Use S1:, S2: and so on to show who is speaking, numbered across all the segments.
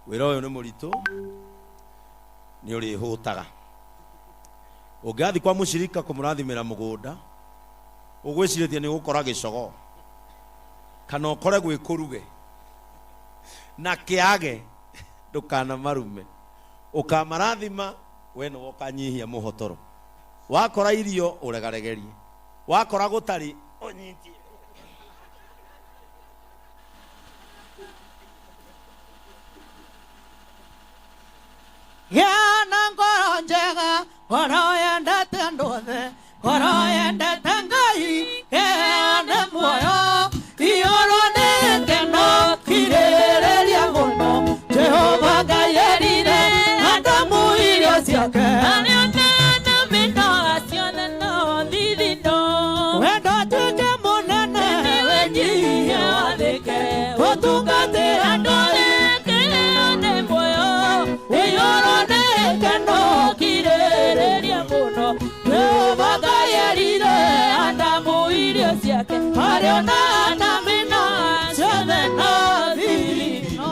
S1: Wĩra ũyũ nĩ mũritũ, nĩ ũrĩhũtaga. Ũngĩgathiĩ kwa mũcirika kũmũrathimĩra mũgũnda, ũgwĩcirĩtie nĩ ũgũkora gĩcogoo kana ũkore gwĩ kũruge na kĩage, ndũkanamarume. Ũkamarathima, we nĩwe ũkanyihia mũhotoro. Wakora irio ũregaregerie, wakora gũtarĩ ũnyitie.
S2: Gĩa na ngoro njega, ngoro yendete andũ othe, ngoro yendete Ngai, kĩheane muoyo, iyũrwo nĩ gĩkeno, kirĩrĩria mũno, Jehova Ngai erire Adamu irio ciake. Wendo ũtuĩke mũnene, wĩnyihie wathĩke, ũtungatĩre Ngai. Iyũrwo nĩ gĩkeno, kirĩrĩria mũno, Jehova Ngai erire Adamu irio ciake, harĩ ona na mĩnoga ciothe no thithino.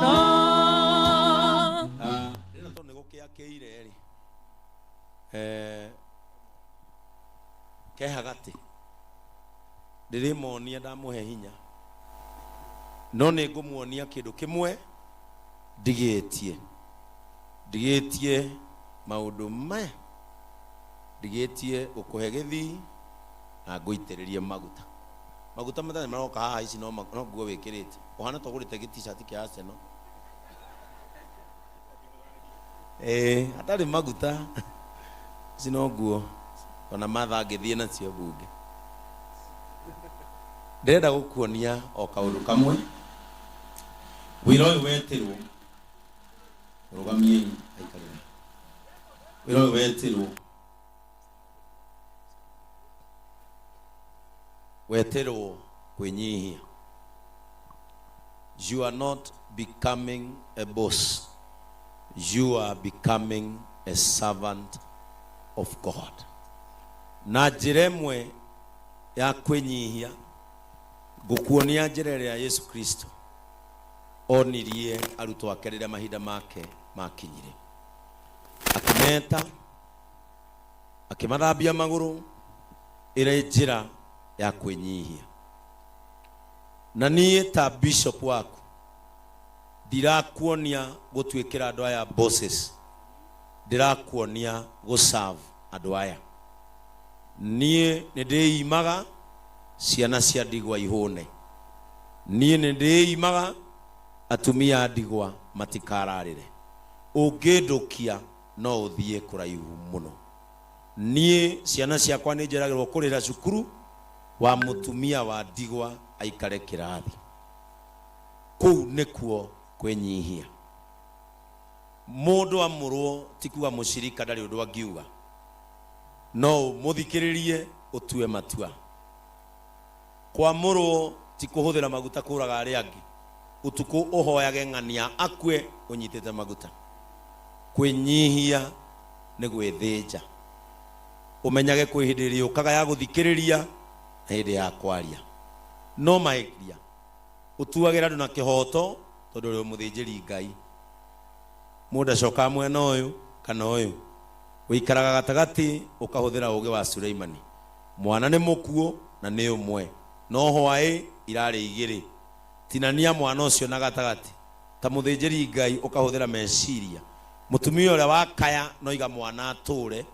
S1: Ah, rĩna tondũ nĩ gũkĩakĩire rĩ, eh, ke hagatĩ ndĩrĩmonia ndamũhe hinya no nĩ ngũmuonia kĩndũ kĩmwe ndigĩtie ndigĩtie maũndũ maya ndigĩtie gũkũhe gĩthii na ngũitĩrĩrie maguta maguta matarĩ maroka haha ici no no nguo wĩkĩrĩte ũhana ta ũgũrĩte gĩ-t-shirt kĩa Arsenal Ĩĩ, hatarĩ maguta ici no nguo ona Martha angĩthiĩ nacio mbunge. Ndĩrenda gũkuonia o kaũndũ kamwe. Wĩra ũyũ wetĩrwo, rũgamiei aikarĩra. Wĩra ũyũ wetĩrwo, wetĩrwo kwĩnyihia. You are not becoming a boss. You are becoming a servant of God. Na njĩra ĩmwe ya kwĩnyihia, ngũkuonia njĩra ĩrĩa Yesu Kristo onirie arutwo ake rĩrĩa mahinda make makinyire. Akĩmeta, akĩmathambia magũrũ, ĩrĩ njĩra ya kwĩnyihia. Na niĩ ta bishop waku ndirakuonia gũtuĩkĩra andũ aya bosses, ndĩrakuonia gũ serve andũ aya. Niĩ nĩ ndĩimaga ciana cia ndigwa ihũne. Niĩ nĩ ndĩimaga atumia a ndigwa matikararĩre. Ũngĩndũkia no ũthiĩ kũraihu mũno. Niĩ ciana ciakwa nĩ njeragĩrwo kũrĩra cukuru wa mũtumia wa ndigwa aikare kĩrathi. Kũu nĩkuo kwĩnyihia. Mũndũ amũrwo ti kuga mũcirika ndarĩ ũndũ angiuga. No ũmũthikĩrĩrie ũtue matua. Kwamũrwo ti kũhũthĩra maguta kũraga arĩa angĩ. Ũtukũ ũhoyage ng'ania akue ũnyitĩte maguta. Kwĩnyihia nĩ gwĩthĩnja. Ũmenyage kwĩ hĩndĩ ĩrĩũkaga ya gũthikĩrĩria na hĩndĩ ya kwaria. No mahĩtia ũtuagĩra andũ na kĩhoto tondũ ũrĩ mũthĩnjĩri Ngai. Mũndũ acokaga mwena ũyũ kana ũyũ. Ũikaraga gatagatĩ ũkahũthĩra ũũgĩ wa Suleimani. Mwana nĩ mũkuũ na nĩ ũmwe, no hwaĩ irarĩ igĩrĩ. Tinania mwana ũcio na gatagatĩ. Ta mũthĩnjĩri Ngai ũkahũthĩra meciria. Mũtumia ũrĩa wakaya na oiga mwana atũũre,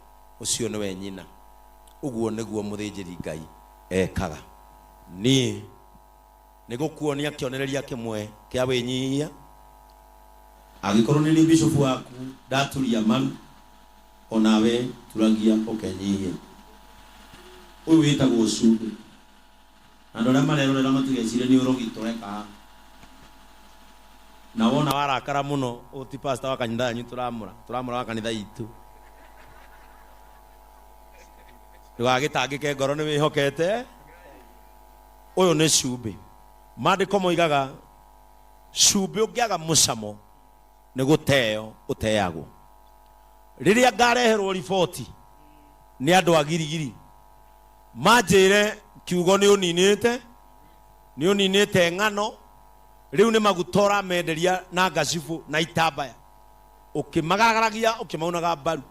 S1: ũcio nĩwe nyina. Ũguo nĩguo mũthĩnjĩri Ngai ekaga. Niĩ nĩ gũkuonia kĩonereria kĩmwe kĩa wĩnyihia. Angĩkorwo nĩ niĩ bishop waku ndaturia maru, o nawe turagia ũkenyihia. Ũyũ wĩtagwo cumbĩ. Na andũ arĩa marerorera matigecirie nĩ ũrogi tũreka haha. Na wona warakara mũno, ũyũ ti pastor wa kanitha yanyu tũramũra, tũramũra wa kanitha itũ. Ndũgagĩtangĩke ngoro nĩ wĩhokete. Ũyũ nĩ cumbĩ. Maandĩko moigaga cumbĩ ũngĩaga mũcamo nĩ gũteo ũteagwo. Rĩrĩa ngareherwo riboti nĩ andũ a Girigiri manjĩre kiugo nĩ ũninĩte, nĩ ũninĩte ng'ano, Rĩu nĩ maguta ũramenderia na ngacibũ na itambaya, ũkĩmagaragaragia ũkĩmaunaga mbaru.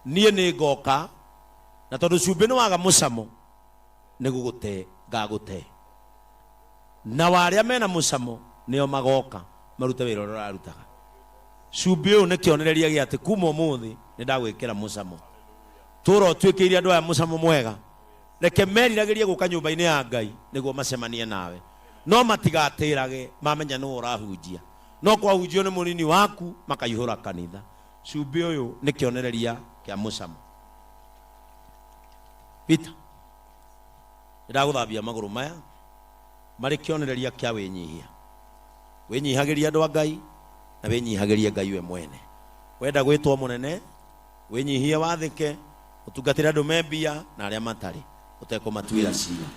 S1: Niĩ nĩ ngoka, na tondũ cumbĩ nĩ waga mũcamo, nĩ gũgũte ngagũte. Na warĩa mena mũcamo nĩo magoka marute wĩra ũrĩa ũrarutaga. Cumbĩ ũyũ nĩ kĩonereria gĩa atĩ kuma ũmũthĩ nĩ ndagwĩkĩra mũcamo. Tũra ũtuĩkĩire andũ aya mũcamo mwega. Reke meriragĩrie gũka nyũmba-inĩ ya Ngai nĩguo macemanie nawe. No matigatĩrage mamenya nĩwe ũrahunjia. No kwahunjio nĩ mũnini waku makaihũra kanitha. Cumbĩ ũyũ nĩ kĩonereria kĩa mũcamo. Peter, nĩndagũthambia magũrũ maya marĩ kĩonereria kĩa wĩnyihia. Wĩnyihagĩrie andũ a Ngai na wĩnyihagĩrie Ngai we mwene. Wenda gwĩtwo mũnene, wĩnyihie wathĩke, ũtungatĩre andũ me mbia na arĩa matarĩ, ũtekũmatuĩra cira.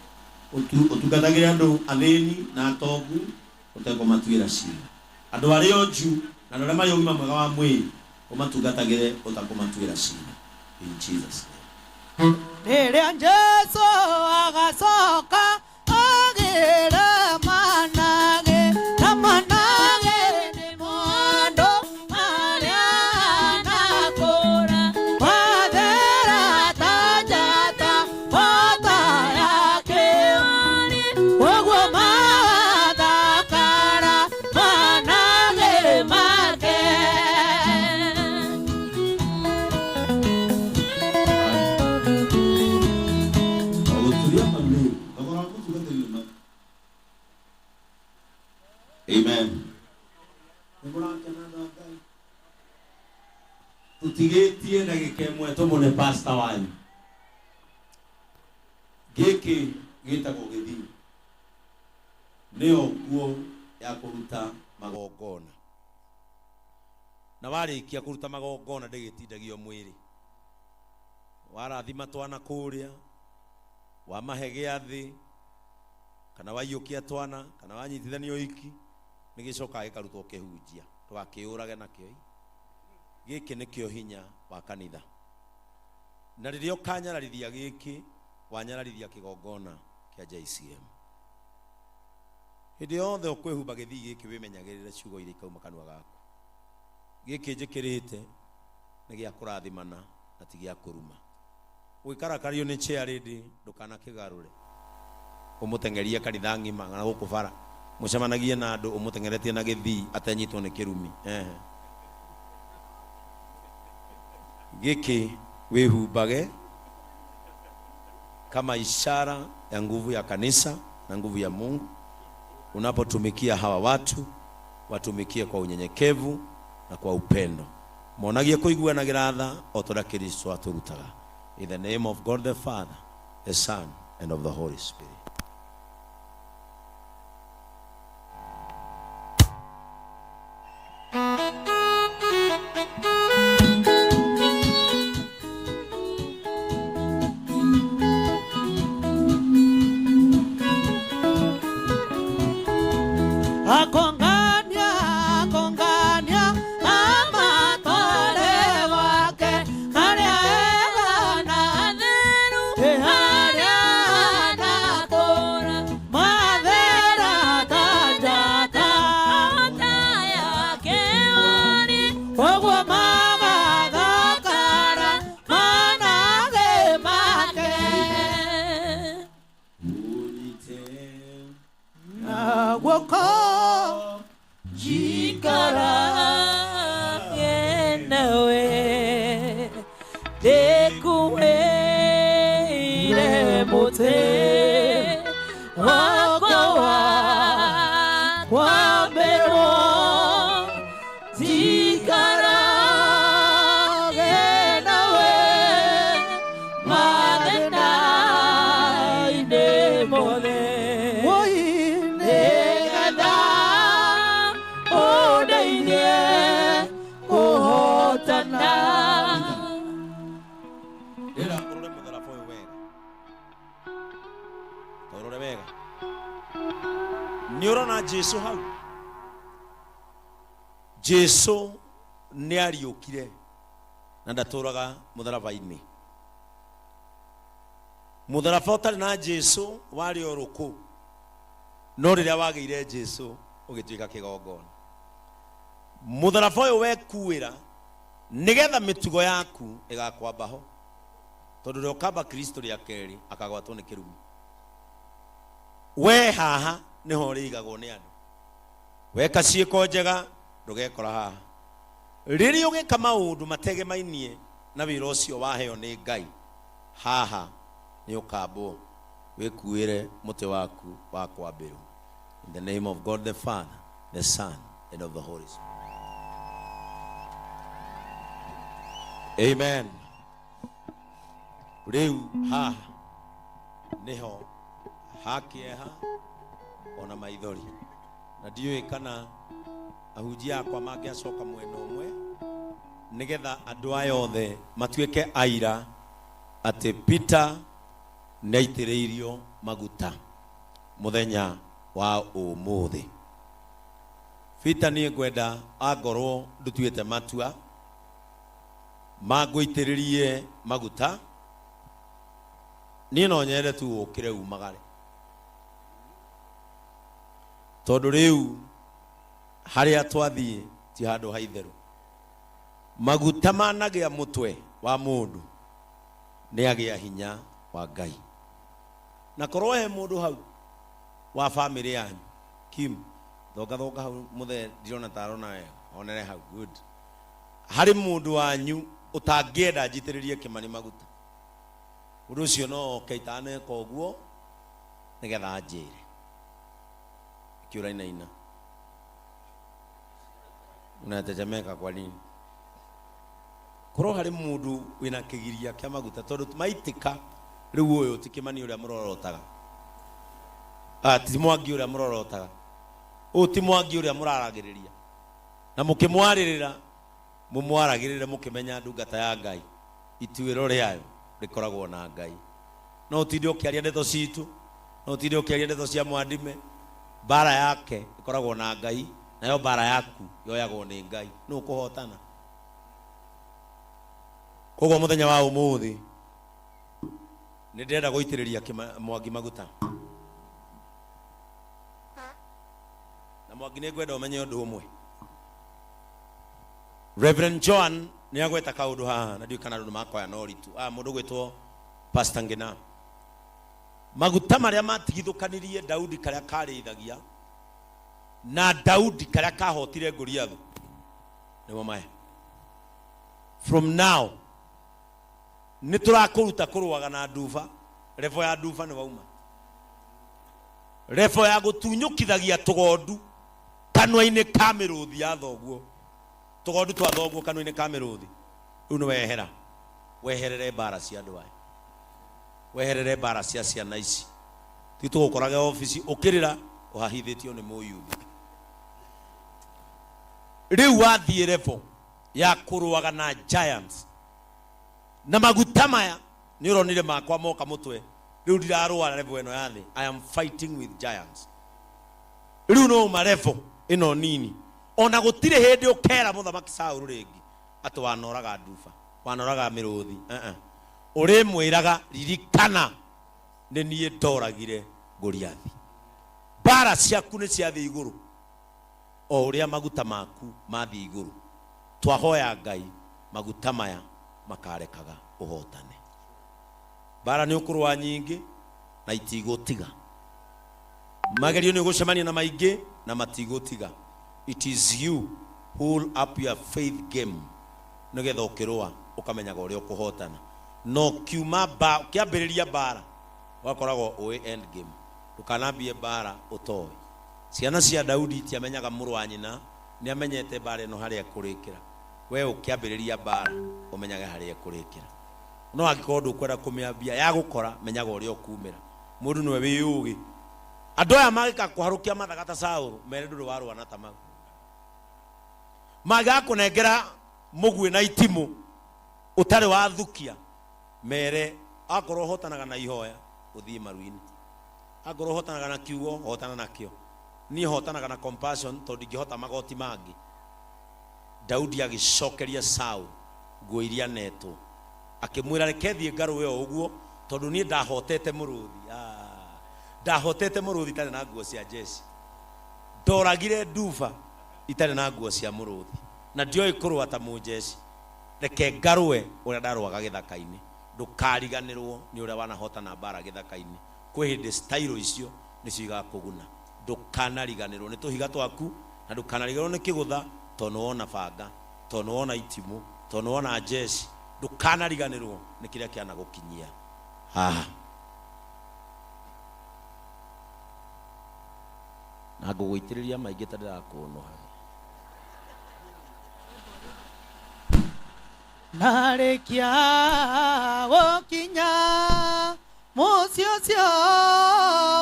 S1: Ũtungatagĩre andũ athĩni na atongu, ũtekũmatuĩra cira. Andũ arĩa onju na andũ arĩa marĩ ũgima mwega wa mwĩrĩ, ũmatungatagĩre ũtakũmatuĩra cira. In Jesus' name.
S2: Rĩrĩa Jesu agacoka agĩre manage na manage nĩ mũndũ marĩa anakũra mathera ta njata bota yake ũguo mathakara manage make.
S1: Ũgũturia maru rĩu, thogora wa mũtungatĩri nĩ Amen. Nĩ mũrakena andũ a Ngai? Tũtigĩtie ndagĩka ĩmwe tũmũne pastor wanyu. Gĩkĩ gĩtagwo gĩthii. Nĩyo nguo ya kũruta magongona. Na warĩkia kũruta magongona ndĩgĩtindagio mwĩrĩ. Warathima twana kũrĩa, wamahe gĩathĩ, kana waiyũkia twana, kana wanyitithania ũhiki, nĩ gĩcokaga gĩkarutwo kĩhunjia. Ndũgakĩũrage nakĩo. Gĩkĩ nĩkĩo hinya wa kanitha. Na rĩrĩa ũkanyararithia gĩkĩ, wanyararithia kĩgongona kĩa JCM. Hĩndĩ yothe ũkwĩhumba gĩthii gĩkĩ wĩmenyagĩrĩre ciugo iria ikauma kanua gaku. Gĩkĩ njĩkĩrĩte nĩ gĩa kũrathimana na ti gĩa kũruma. Ũgĩkarakario nĩ chair lady ndũkanakĩgarũre. Ũmũteng'erie kanitha ng'ima kana gũkũ bara. Mũcemanagie na andũ ũmũteng'eretie na gĩthii atenyitwo nĩ kĩrumi. Ehe. Gĩkĩ wĩhumbage kama ishara ya nguvu ya kanisa na nguvu ya Mungu. Unapotumikia hawa watu, watumikie kwa unyenyekevu na kwa upendo. Monagie kũiguanagĩra tha o ta ũrĩa Kristo atũrutaga. In the name of God the Father, the Son, and of the Holy Spirit.
S2: Akongania, akongania, amatware gwake, harĩa ega na atheru, harĩa anatũũra, mathera ta njata, ta yake wari, ũguo magathakara, manage make.
S1: Unyite
S2: Na guoko jikarage nawe ndĩkuĩire mũtĩ wakwa wa kwambĩrwo jikarage nawe mathĩna-inĩ mothe nĩgetha ũndeithie kũhotana.
S1: Ndĩrenda ũrore mũtharaba ũyũ wega. Ta ũrore wega. Nĩ ũrona Jesu hau? Jesu nĩ ariũkire na ndatũraga mũtharaba-inĩ. Mũtharaba ũtarĩ na Jesu warĩ o rũkũ. No rĩrĩa wagĩire Jesu ũgĩtuĩka kĩgongona. Mũtharaba ũyũ wekuĩra nĩgetha mĩtugo yaku ĩgakwamba ho, tondũ ũrĩa ũkamba Kristo rĩa kerĩ akagwatwo nĩ kĩrumi. We haha nĩho ũrĩigagwo nĩ andũ. Weka ciĩko njega ndũgekora haha. Rĩrĩa ũgĩka maũndũ mategemainie na wĩra ũcio waheo nĩ Ngai, haha nĩ ũkambwo wĩkuĩre mũtĩ waku wa kwambĩrwo. In the name of God the Father, the Son, and of the Holy Spirit. Amen. Rĩu haha nĩho ha kĩeha ona maithori, na ndiũĩ kana ahunjia akwa mangĩacoka mwena ũmwe nĩgetha andũ aya othe matuĩke aira atĩ Peter nĩaitĩrĩirio maguta mũthenya wa ũmũthĩ. Peter, niĩ ngwenda angorwo ndutuĩte matua mangũitĩrĩrie maguta, niĩ no nyende tu ũkĩre umagare, tondũ rĩu harĩa twathiĩ ti handũ ha itherũ. Maguta managĩa mũtwe wa mũndũ nĩ agĩa hinya wa Ngai. Na korwo he mũndũ hau wa bamĩrĩ yanyu, Kim, thonga thonga hau mũthee, ndirona ta arona wega, onere hau, good. Harĩ mũndũ wanyu ũtangĩenda njitĩrĩrie Kĩmani maguta, mũndũ ũcio no oke itaneka ũguo nĩgetha anjĩre. Kĩũra inaina. Unatetemeka kwa nini? Korwo harĩ mũndũ wĩna kĩgiria kĩa maguta, tondũ maitĩka rĩu ũyũ ti Kĩmani ũrĩa mũrorotaga, ti Mwangi ũrĩa mũrorotaga, ũyũ ti Mwangi ũrĩa mũraragĩrĩria, na mũkĩmwarĩrĩra mũmwaragĩrĩre mũkĩmenya ndungata ya Ngai ituĩro rĩayo rĩkoragwo na Ngai. No ũtinde ũkĩaria ndeto citũ, no ũtinde ũkĩaria ndeto cia Mwandime, mbara yake ĩkoragwo na Ngai, nayo mbara yaku yoyagwo nĩ Ngai. Nũ ũkũhotana? Koguo mũthenya wa ũmũthĩ nĩ ndĩrenda gũitĩrĩria Mwangi maguta. Na Mwangi nĩ ngwenda ũmenye ũndũ ũmwe. Reverend Joan nĩ agweta kaũndũ haha na ndiũĩ kana andũ nĩ makoya na ũritũ. Mũndũ gwĩtwo Pastor Ngina. Maguta marĩa matigithũkanirie Daudi karĩa karĩithagia na Daudi karĩa kahotire Goliathu nĩmo maya. From now nĩ tũrakũruta kũrũaga na nduba, revo ya nduba nĩ wauma, revo ya gũtunyũkithagia tũgondu kanua-inĩ ka mĩrũthi ya thoguo, tũgondu twa thoguo kanua-inĩ ka mĩrũthi, rĩu nĩ wehera, weherere mbara cia andũ aya, weherere mbara cia ciana ici. Ti tũgũkorage obici ũkĩrĩra ũhahithĩtio nĩ mũyuthi. Rĩu wathiĩ revo ya kũrũaga na giants na maguta maya nĩ ũronire makwa moka mũtwe, rĩu ndirarũa level ĩno ya thĩ, I am fighting with giants. Rĩu no uma level ĩno nini, ona gũtirĩ hĩndĩ ũkera mũthamaki Saũlũ rĩngĩ atĩ wanoraga nduba, wanoraga mĩrũthi. Ũrĩmwĩraga ririkana nĩ niĩ ndoragire Goliathi. Mbara ciaku nĩ ciathiĩ igũrũ o ũrĩa maguta maku mathiĩ igũrũ. Twahoya Ngai maguta maya makarekaga ũhotane. Mbara nĩ ũkũrũa nyingĩ na itigũtiga. Magerio nĩ ũgũcemania na maingĩ na matigũtiga. It is you who will up your faith game nĩgetha ũkĩrũa ũkamenyaga ũrĩa ũkũhotana. No kiuma ba, ũkĩambĩrĩria mbara ũgakoragwo ũĩ end game. Ndũkanambie mbara ũtoĩ. Ciana cia Daudi itiamenyaga mũrũ wa nyina nĩamenyete mbara ĩno harĩa ĩkũrĩkĩra. We ũkĩambĩrĩria mbara ũmenyage harĩa ĩkũrĩkĩra. No angĩkorwo ndũkwenda kũmĩambia ya gũkora, menyaga ũrĩa ũkumĩra. Mũndũ nĩwe wĩ ũgĩ. Andũ aya mangĩkakũharũkia mathaga ta Saũlũ, mere ndũrĩ warũa na ta mau. Mangĩgakũnengera mũguĩ na itimũ ũtarĩ wathukia, mere akorwo ũhotanaga na ihoya ũthiĩ maru-inĩ, akorwo ũhotanaga na kiugo hotana nakĩo. Niĩ hotanaga na compassion tondũ ndingĩhota magoti mangĩ. Daudi agĩcokeria Saul nguo iria anetwo, akĩmwĩra reke thiĩ ngarũe o ũguo tondũ niĩ ndahotete mũrũthi. Ndahotete mũrũthi itarĩ na nguo cia jeshi. Ndoragire nduba itarĩ na nguo cia mũrũthi. Na ndioĩ kũrũa ta mũjeshi. Reke ngarũe ũrĩa ndarũaga gĩthaka-inĩ. Ndũkariganĩrwo nĩ ũrĩa wanahotana mbara gĩthaka-inĩ. Kwĩ hĩndĩ style icio nĩcio igakũguna. Ndũkanariganĩrwo nĩ tũhiga twaku na ndũkanariganĩrwo nĩ kĩgũtha tondũ nĩ wona banga, tondũ nĩ wona itimũ, tondũ nĩ wona jeshi. Ndũkanariganĩrwo nĩ kĩrĩa kĩanagũkinyia haha. Na ngũgũitĩrĩria maingĩ ta ndĩrakũnũha.
S2: Narĩkia gũkinya mũciĩ ũcio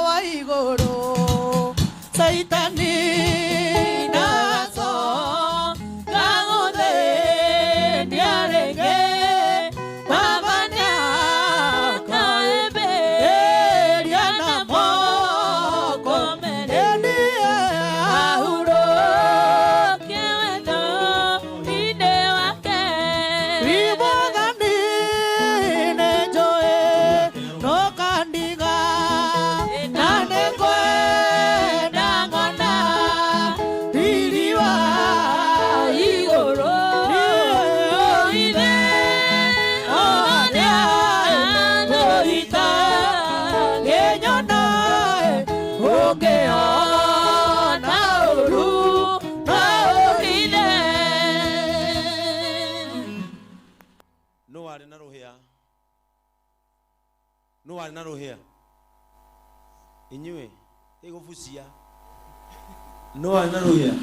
S2: wa igũrũ, Caitani ndacoka gũthĩnia rĩngĩ, Baba nĩakaĩmbĩria na moko merĩ, ahurũke wendo-inĩ wake. Mwathani nĩnjũĩ ndũkandiga, na nĩngwenda ngona riri wa igũrũ. Ithe ũrĩa ngĩnyona ũngĩona ũru no ũhithe.
S1: Nũ warĩ na rũhĩa? Nũ warĩ na rũhĩa? Inyuĩ ĩgũbucia. Nũ warĩ na rũhĩa?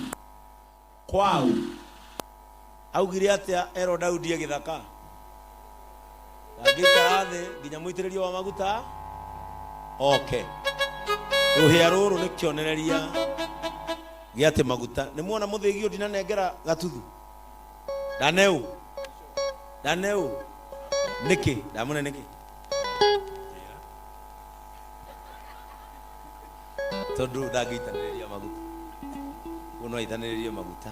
S1: Kwau. Augire atĩa erwo Daudi e gĩthaka? Ndangĩikara thĩ nginya mũitĩrĩrio wa maguta oke. Rũhĩa rũrũ nĩ kĩonereria gĩa atĩ maguta. Nĩ muona mũthĩgi ũyũ ndinanengera gatuthu? Ndaneu. Ndaneu. Nĩkĩ? Ndamũne nĩkĩ? Tondũ ndangĩitanĩrĩria maguta. Ũguo no aitanĩrĩrie maguta.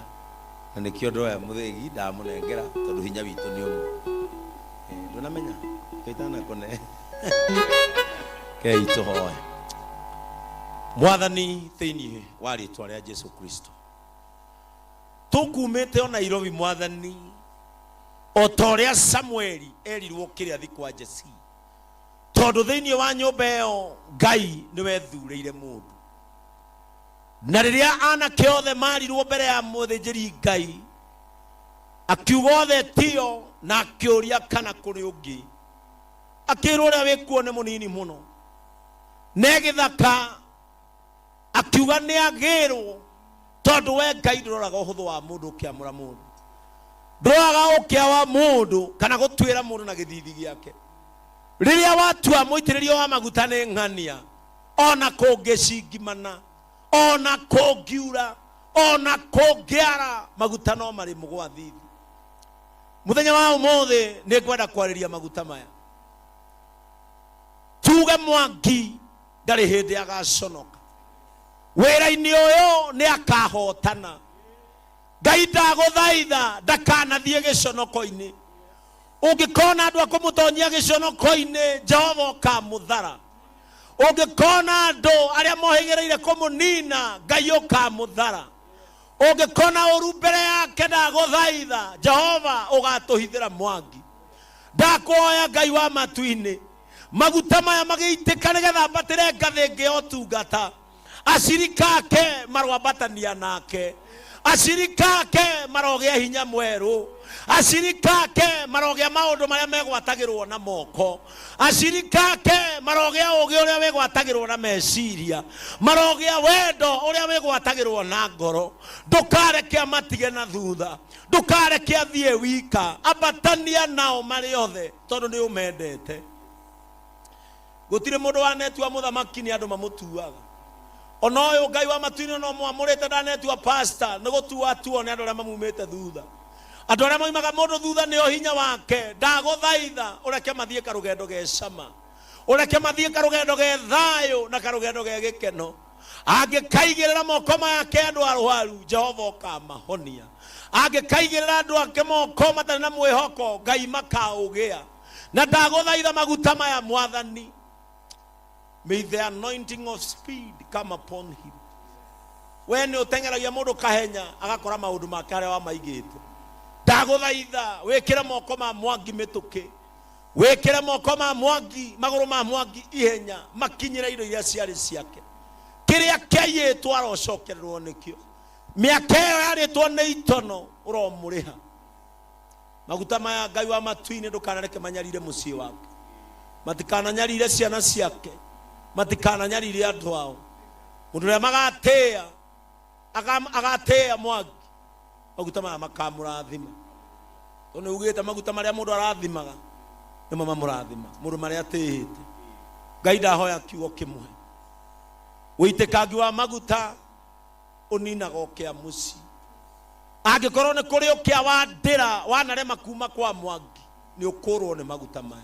S1: Na nĩkĩo ndoya mũthĩgi ndamũnengera tondũ hinya witũ nĩ ũmwe. Ndũnamenya? Kaitanakũne. Kei tũhoe. Mwathani thĩinĩ wa rĩtwa rĩa Jesu Kristo. Tũkumĩte o Nairobi Mwathani, o ta ũrĩa Samueli erirwo kĩrĩa thi kwa Jesii. Tondũ thĩinĩ wa nyũmba ĩyo Ngai nĩwethurĩire mũndũ. Na rĩrĩa anake othe marirwo mbere ya mũthĩnjĩri Ngai, akiuga othe tio na akĩũria kana kũrĩ ũngĩ. Akĩrwo ũrĩa wĩkuo nĩ mũnini mũno. Ne gĩthaka akiuga nĩ agĩrwo tondũ we Ngai ndũroraga ũhũthũ wa mũndũ ũkĩamũra mũndũ. Ndũroraga ũkĩa wa mũndũ kana gũtuĩra mũndũ na gĩthithi gĩake. Rĩrĩa watua mũitĩrĩrio wa maguta nĩ ng'ania, ona kũngĩcingimana, ona kũngiura, ona kũngĩara, maguta no marĩ mũgwa thithi. Mũthenya wa ũmũthĩ nĩ ngwenda kwarĩria maguta maya. Tuge Mwangi ndarĩ hĩndĩ agaconoka. Wĩra-inĩ ũyũ nĩ akahotana. Ngai ndagũthaitha ndakanathiĩ gĩconoko-inĩ. Ũngĩkona andũ a kũmũtonyia gĩconoko-inĩ, Jehova ũkamũthara. Ũngĩkona andũ arĩa mohĩgĩrĩire kũmũnina, Ngai ũkamũthara. Ũngĩkona ũru mbere yake, ndagũthaitha Jehova ũgatũhithĩra Mwangi. Ndakũhoya Ngai wa matu-inĩ, maguta maya magĩitĩka nĩgetha ambatĩre ngathĩ ĩngĩ ya ũtungata. Acirika ake maroambatania nake. Acirika ake marogĩa hinya mwerũ. Acirika ake marogĩa maũndũ marĩa megwatagĩrwo na moko. Acirika ake marogĩa ũũgĩ ũrĩa wĩgwatagĩrwo na meciria. Marogĩa wendo ũrĩa wĩgwatagĩrwo na ngoro. Ndũkareke amatige na thutha. Ndũkareke athiĩ wika. Ambatania nao marĩ othe tondũ nĩ ũmendete. Gũtirĩ mũndũ wanetua mũthamaki nĩ andũ mamũtuaga. Ona ũyũ Ngai wa matu-inĩ no mwamũrĩte ndanetua pastor, nĩ gũtua atuo nĩ andũ arĩa mamumĩte thutha. Andũ arĩa maumaga mũndũ thutha nĩo hinya wake. Ndagũthaitha ũreke mathiĩ karũgendo ge cama, ũreke mathiĩ karũgendo ge thayũ na karũgendo ge gĩkeno. Angĩkaigĩrĩra moko make andũ arwaru, Jehova ũkamahonia. Angĩkaigĩrĩra andũ ake moko matarĩ na mwĩhoko, Ngai makaũgĩa. Na ndagũthaitha maguta maya Mwathani, May the anointing of speed come upon him. We nĩ ũteng'eragia mũndũ kahenya agakora maũndũ make harĩa wamaigĩte. Ndagũthaitha wĩkĩre moko ma Mwangi mĩtũkĩ, wĩkĩre moko ma Mwangi, magũrũ ma Mwangi ihenya, makinyĩre indo iria ciarĩ ciake. Kĩrĩa kĩaiyĩtwo arocokererwo nĩkĩo. Mĩaka ĩyo yarĩtwo nĩ itono ũromũrĩha. Maguta maya Ngai wa matu-inĩ ndũkanareke manyarire mũciĩ wake, matikananyarire ciana ciake, matikananyarire andũ ao. Mũndũ ũrĩa magatĩĩa agatĩĩa Mwangi, maguta maya makamũrathima. Tondũ nĩ ugĩte maguta marĩa mũndũ arathimaga nĩmo mamũrathima, mũndũ marĩa atĩĩte. Ngai ndahoya kiugo kĩmwe, ũitĩkangi wa maguta ũninaga ũkĩa mũciĩ. Angĩkorwo nĩ kũrĩ ũkĩa wa ndĩra wanarema kuma kwa Mwangi, nĩ ũkũrwo nĩ maguta maya.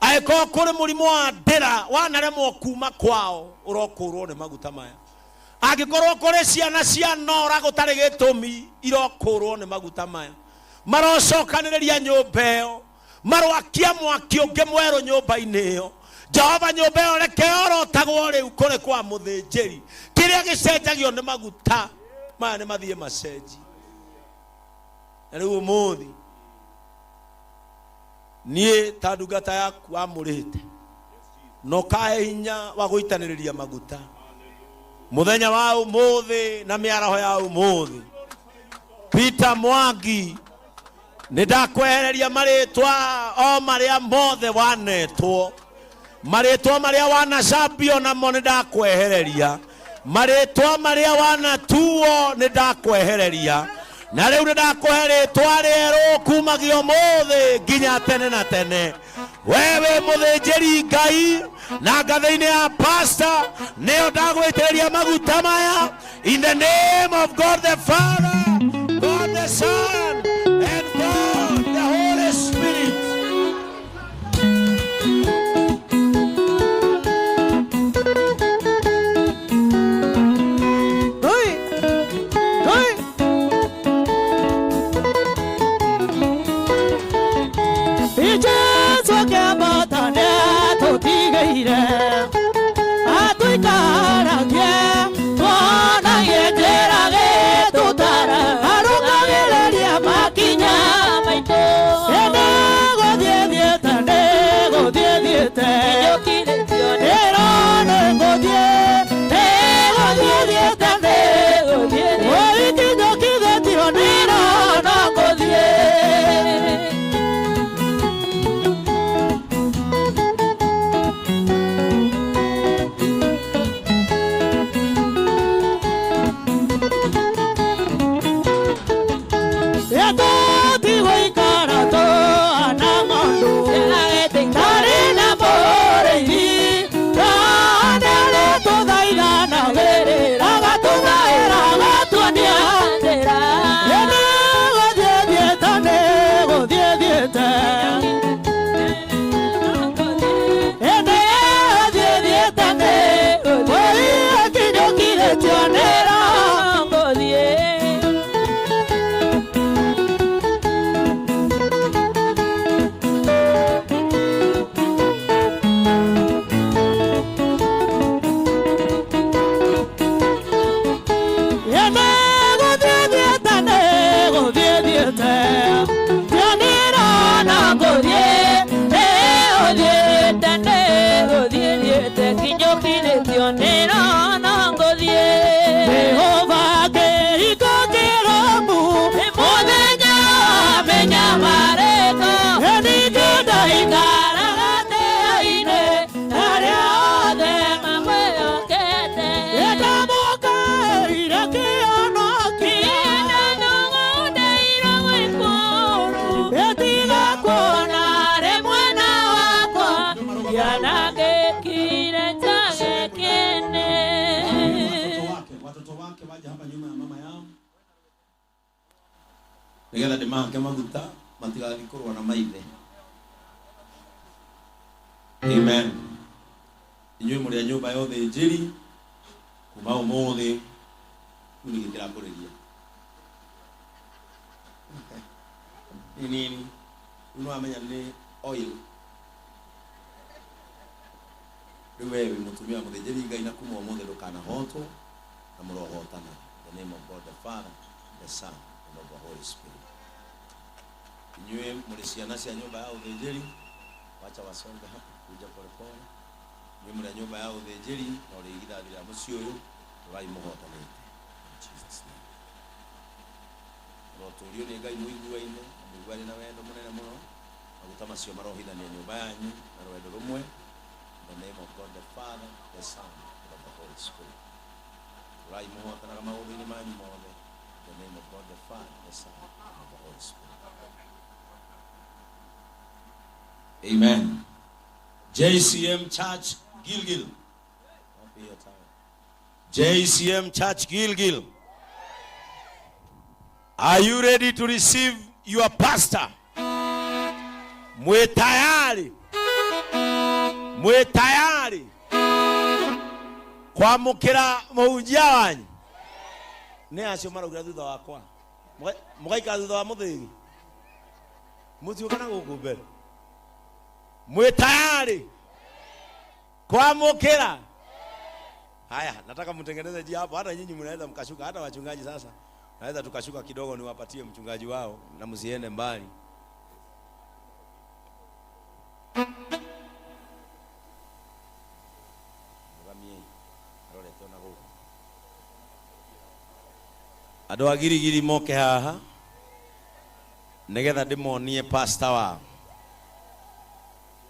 S1: Angĩkorwo kũrĩ mũrimũ wa ndĩra wanaremwo kuma kwao, ũrokũrwo nĩ maguta maya. Angĩkorwo kũrĩ ciana cia nora gũtarĩ gĩtũmi, irokũrwo nĩ maguta maya. Marocokanĩrĩria nyũmba ĩyo, maroakia mwaki ũngĩ mwerũ nyũmba-inĩ ĩyo. Jehova, nyũmba ĩyo reke yorotagwo rĩu kũrĩ kwa mũthĩnjĩri. Kĩrĩa gĩcenjagio nĩ maguta maya nĩ mathiĩ macenji. Na rĩu ũmũthĩ niĩ ta ndungata yaku wamũrĩte na ũkahe hinya wa gũitanĩrĩria maguta mũthenya wa ũmũthĩ na mĩaraho ya ũmũthĩ, Peter Mwangi, nĩ ndakwehereria marĩtwa o marĩa mothe wanetwo, marĩtwa marĩa wanacambio namo nĩ ndakwehereria, marĩtwa marĩa wanatuo nĩ ndakwehereria, na rĩu nĩ ndakũhe rĩtwa rĩerũ kumagia ũmũthĩ nginya tene na tene. Wewe mũthĩnjĩri Ngai na ngathĩ-inĩ ya pastor, nĩyo ndagwĩtĩrĩria maguta maya, in the name of God the Father, God the Son, and God the Holy Spirit.
S2: Oi! Oi! Jesu akĩambata nĩatũtigĩire, atũikaragie tuonagie njĩra gĩtũtara, arũngagĩrĩria makinya maitũ. Nĩgũthiĩ thiĩte, nĩgũthiĩ thiĩte, ĩro nĩngũthiĩ, nĩgũthiĩ thiĩte, nĩgũthiĩ ikinyũkithĩtio nĩro no ngũthiĩ. Tũtigũikara tũhana ng'ondu tarĩ na mũrĩithi, nĩarĩtũthaithanagĩrĩra, agatũgaĩra, agatuonia njĩra. Nĩgũthiĩ thiĩte, nĩgũthiĩ thiĩte, nĩgũthiĩ thiĩte, nĩgũthiĩ kinyũkithĩtio nĩro. Jehova kĩhiko kĩrũmu mũthenya wa mĩnyamarĩko, ningĩ ndaikaraga tĩri-inĩ arĩa othe mamwĩhokete. Ndamũkaĩire kĩhonokia, ĩtiga kuona rĩ mwena wakwa.
S1: Watoto wake waje hapa nyuma ya mama yao nigetha ndĩmahake maguta matigathiĩ kũrũa na maithe. Amen. Inyuĩ mũrĩ a nyũmba ya ũthĩnjĩri kuma ũmũthĩ, rĩu nĩ gĩtĩrakũrĩria nĩ nini, rĩu nĩwamenya nĩ oil. Rĩu we wĩ mũtumia wa mũthĩnjĩri Ngai na kuma ũmũthĩ ndũkanahotwo na mũrohotana. In the name of God the Father, the Son, and of the Holy Spirit. Inyuĩ mũrĩ ciana cia nyũmba ya ũthĩnjĩri, wacha wasonge hapa, kuja polepole. Inyuĩ mũrĩ a nyũmba ya ũthĩnjĩri na ũrĩ igithathi rĩa mũciĩ ũyũ, tũrai mũhotanĩte. In Jesus name. Mũrotũrio nĩ Ngai mũiguaine, na mũiguane na wendo mũnene mũno. Maguta macio marohithania nyũmba yanyu na rwendo rũmwe. In the name of God the Father, the Son, and of the Holy Spirit. Tũrai mũhotanaga maũndũ-inĩ manyu mothe. In the name of God the Father, the Son, and of the Holy Spirit. Amen. JCM Church Gilgil. Wapi hiyo tawe? JCM Church Gilgil. Are you ready to receive your pastor? Mwe tayari? Mwe tayari kwamũkĩra mũhunjia wanyu? Nĩ acio maraugĩra thutha wakwa. Mũgaikara thutha wa mũthĩgi. Mũtiũka na gũkũ mbere. Mwe tayari kwamũkĩra? Haya, nataka mtengeneze njia hapo. Hata nyinyi mnaweza mkashuka, hata wachungaji sasa naweza tukashuka kidogo, niwapatie mchungaji wao na msiende mbali. Mũgamiei, arorete ona gũkũ. Andũ a Girigiri moke haha nĩgetha ndĩmonie pastor wao.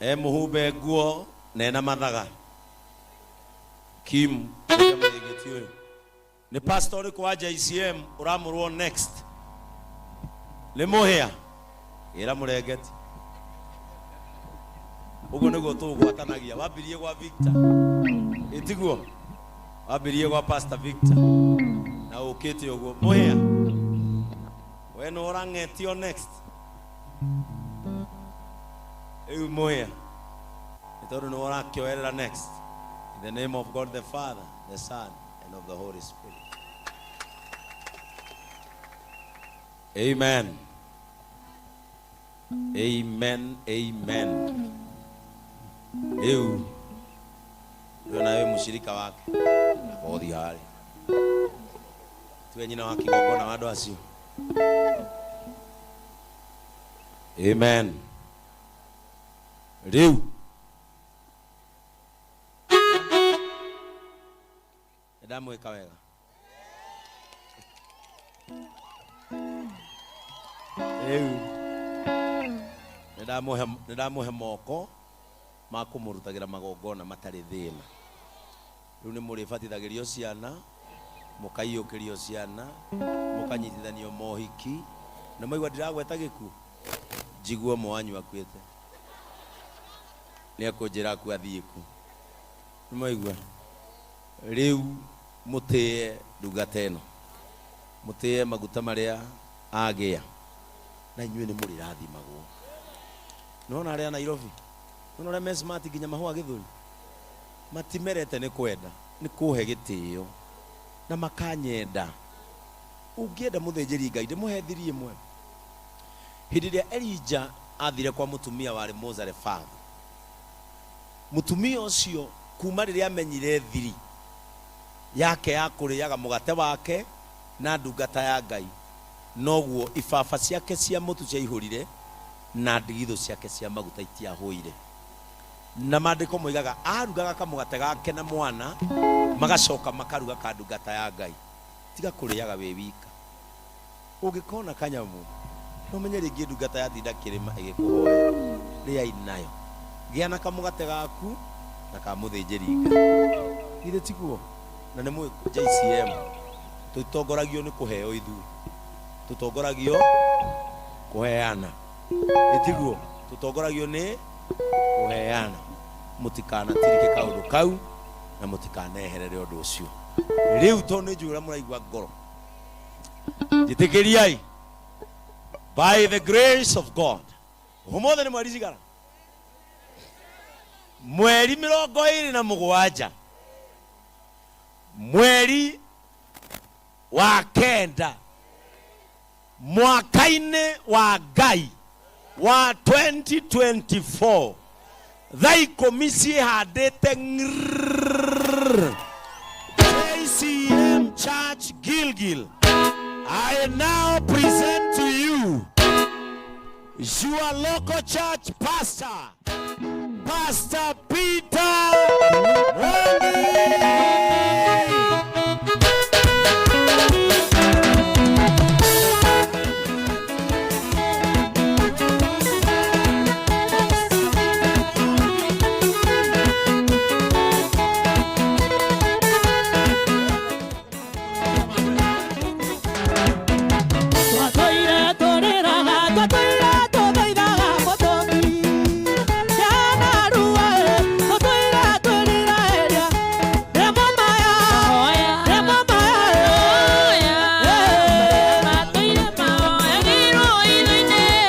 S1: E mũhumbe nguo na ena mathaga. Kim, ũrĩa mũrĩngĩti ũyũ. Nĩ pastor ũrĩkũ wa JCM ũramũrwo next? Nĩ mũhĩa? Ĩra mũrengeti. Ũguo nĩguo tũgwatanagia. Wambirie gwa Victor. Ĩtiguo? Wambirie gwa Pastor Victor. Na ũkĩte ũguo. Mũhĩa? We nĩ ũrang'etio next? Rĩu mũhĩa. Nĩ tondũ nĩ ũrakĩoerera next. In the name of God the Father, the Son, and of the Holy Spirit. Amen. Amen. Amen. Rĩu rĩu nawe mũcirika wake bothi harĩ tuwe nyina wa kigongona wa andũ acio. Amen. Rĩu ndamwĩka wega. Rĩu nĩndamũhe moko ma kũmũrutagĩra magongona matarĩ thĩna. Rĩu nĩ mũrĩbatithagĩrio ciana, mũkaiyũkĩrio ciana, mũkanyitithanio mohiki. Na maigua ndiragweta gĩkuũ, njigua ũmwe wanyu akuĩte. Nĩ ekũnjĩra akua athiĩ kũ. Nĩ mwaigua? Rĩu mũtĩe ndungata ĩno, mũtĩe maguta marĩa agĩa, na inyuĩ nĩ mũrĩrathimagwo. Nĩwona arĩa a Nairobi? Nĩwona ũrĩa me smart nginya mahũa gĩthũri? Matimerete nĩ kwenda, nĩ kũhe gĩtĩo na makanyenda. Ũngĩenda mũthĩnjĩri Ngai, ndĩmũhe thiri ĩmwe. Hĩndĩ ĩrĩa Elija athire kwa mũtumia warĩ Mũzarefathu, mũtumia ũcio kuma rĩrĩa amenyire thiri yake ya kũrĩaga mũgate wake na ndungata ya Ngai, noguo ibaba ciake cia mũtu ciaihũrire na ndigithũ ciake cia maguta itiahũire. Na maandĩko moigaga arugaga kamũgate gake na mwana, magacoka makaruga ka ndungata ya Ngai. Tiga kũrĩaga wĩ wika. Ũngĩkona kanyamũ, no menye rĩngĩ ndungata yatinda kĩrĩma ĩgĩkũhoya, rĩai nayo. Gĩa na kamũgate gaku na ka mũthĩnjĩri Ngai. Githĩ tiguo? Na nĩ mũĩ JCM tũtongoragio nĩ kũheo ithuĩ, tũtongoragio kũheana. Ĩtiguo? Tũtongoragio nĩ kũheana. Mũtikanatirike kaũndũ kau na mũtikaneherere ũndũ ũcio. Rĩu tondũ nĩ njũĩ ũrĩa mũraigua ngoro, njĩtĩkĩriai by the grace of God, ũmũthĩ nĩ mweri cigana? Mweri 27 mweri wa kenda mwaka-inĩ wa Ngai wa 2024. Thaa 10 ciĩhandĩte ng'rrrr. JCM Church Gilgil, I now present to you your local church pastor, Pastor Peter Mwangi.
S2: Twatũire tũrĩraga, twatũire tũthaithaga mũtũmi. Yanarua ĩ, tũtũire twĩriragĩria. Rĩmwe maya, rĩmwe maya ĩ.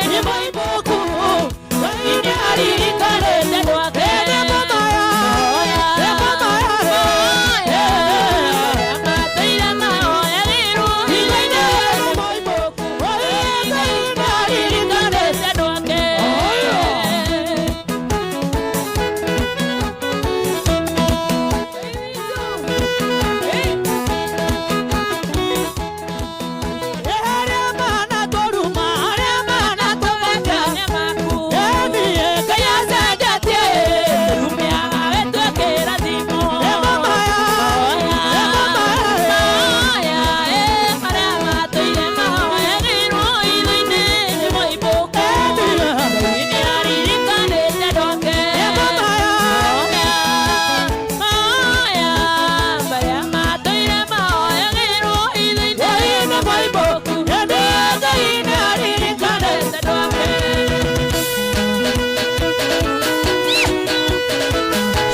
S2: Nyĩmbo ibuku, Ngai nĩaririkanĩte gwake. Rĩmwe maya, rĩmwe maya ĩ.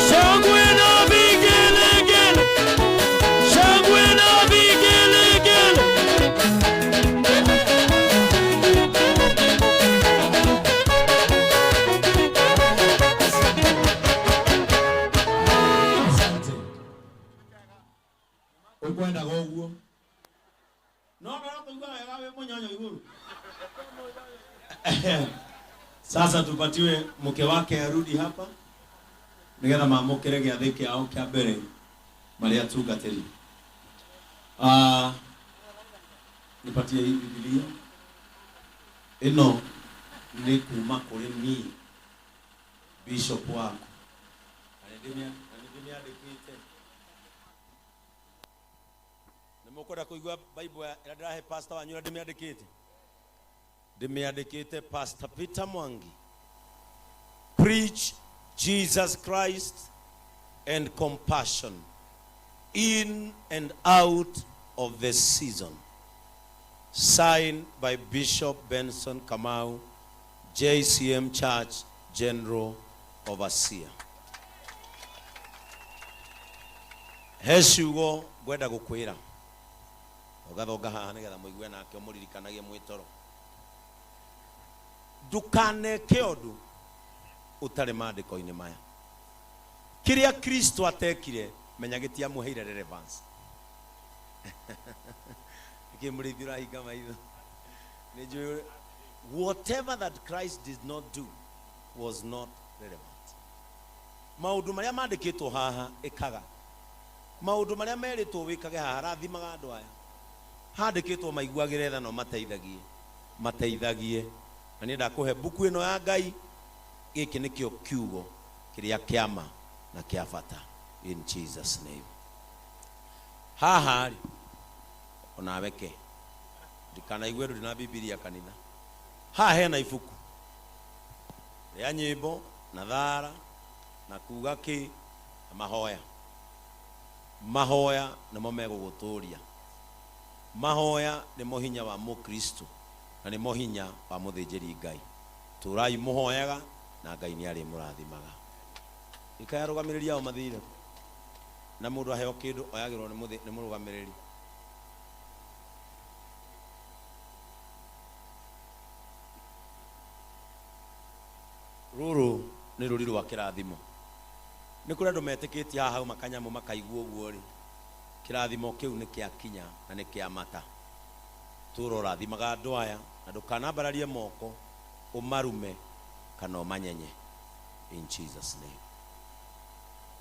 S1: Shangwe na vigelegele. Shangwe na vigelegele. Asante. Ũkwendaga ũguo no ndĩrakũigua wega wĩ mũnyonyo igũrũ. Sasa tupatiwe mke wake arudi hapa nigetha mamũkĩre gĩathĩ kĩao kĩa mbere marĩa atungatĩri. Ah, nipatie hii Biblia ĩno nĩ kuma kũrĩ niĩ bishop waku na nĩndĩmĩandĩkĩte. Nĩ mũkwenda kũigua Bible ĩrĩa ndĩrahe pastor wanyu ũrĩa ndĩmĩandĩkĩte? Ndĩmĩandĩkĩte Pastor Peter Mwangi, preach Jesus Christ and compassion in and out of the season. Signed by Bishop Benson Kamau, JCM Church General Overseer. He ciugo ngwenda gũkwĩra ũgathonga haha nĩgetha mũigue nake ũmũririkanagie mwĩtoro. Ndũkaneke ũndũ ũtarĩ maandĩko-inĩ maya. Kĩrĩa Kristo atekire menya gĩtiamũheire relevance. Nĩkĩ mũrĩithi ũrahinga maitho? Nĩnjũĩ whatever that Christ did not do was not relevant. Maũndũ marĩa mandĩkĩtwo haha ĩkaga, maũndũ marĩa merĩtwo wĩkage haha, rathimaga andũ aya. Handĩkĩtwo maiguagĩre tha no mateithagie, mateithagie. Na niĩ ndakũhe mbuku ĩno ya Ngai. Gĩkĩ nĩkĩo kiugo kĩrĩa kĩa ma na kĩa bata, in Jesus name. Haha rĩ, onawe ke ndikanaigue ndũrĩ na Bibilia kanitha. Haha hena ibuku rĩa nyĩmbo na thara na kuga kĩ na mahoya. Mahoya nĩmo megũgũtũria. Mahoya nĩmo hinya wa mũkristo na nĩmo hinya wa mũthĩnjĩri Ngai. Tũrai mũhoyaga na Ngai nĩ arĩmũrathimaga. Ikaya arũgamĩrĩri ao mathire na mũndũ aheo kĩndũ oyagĩrwo nĩ mũrũgamĩrĩri. Rũrũ nĩ rũri rwa kĩrathimo. Nĩ kũrĩ andũ metĩkĩtie haha hauma kanyamũ makaigua ũguo rĩ, kĩrathimo kĩu nĩ kĩa kinya na nĩ kĩa mata. Tũra ũrathimaga andũ aya na ndũkanambararie moko ũmarume kana ũmanyenye. In Jesus name.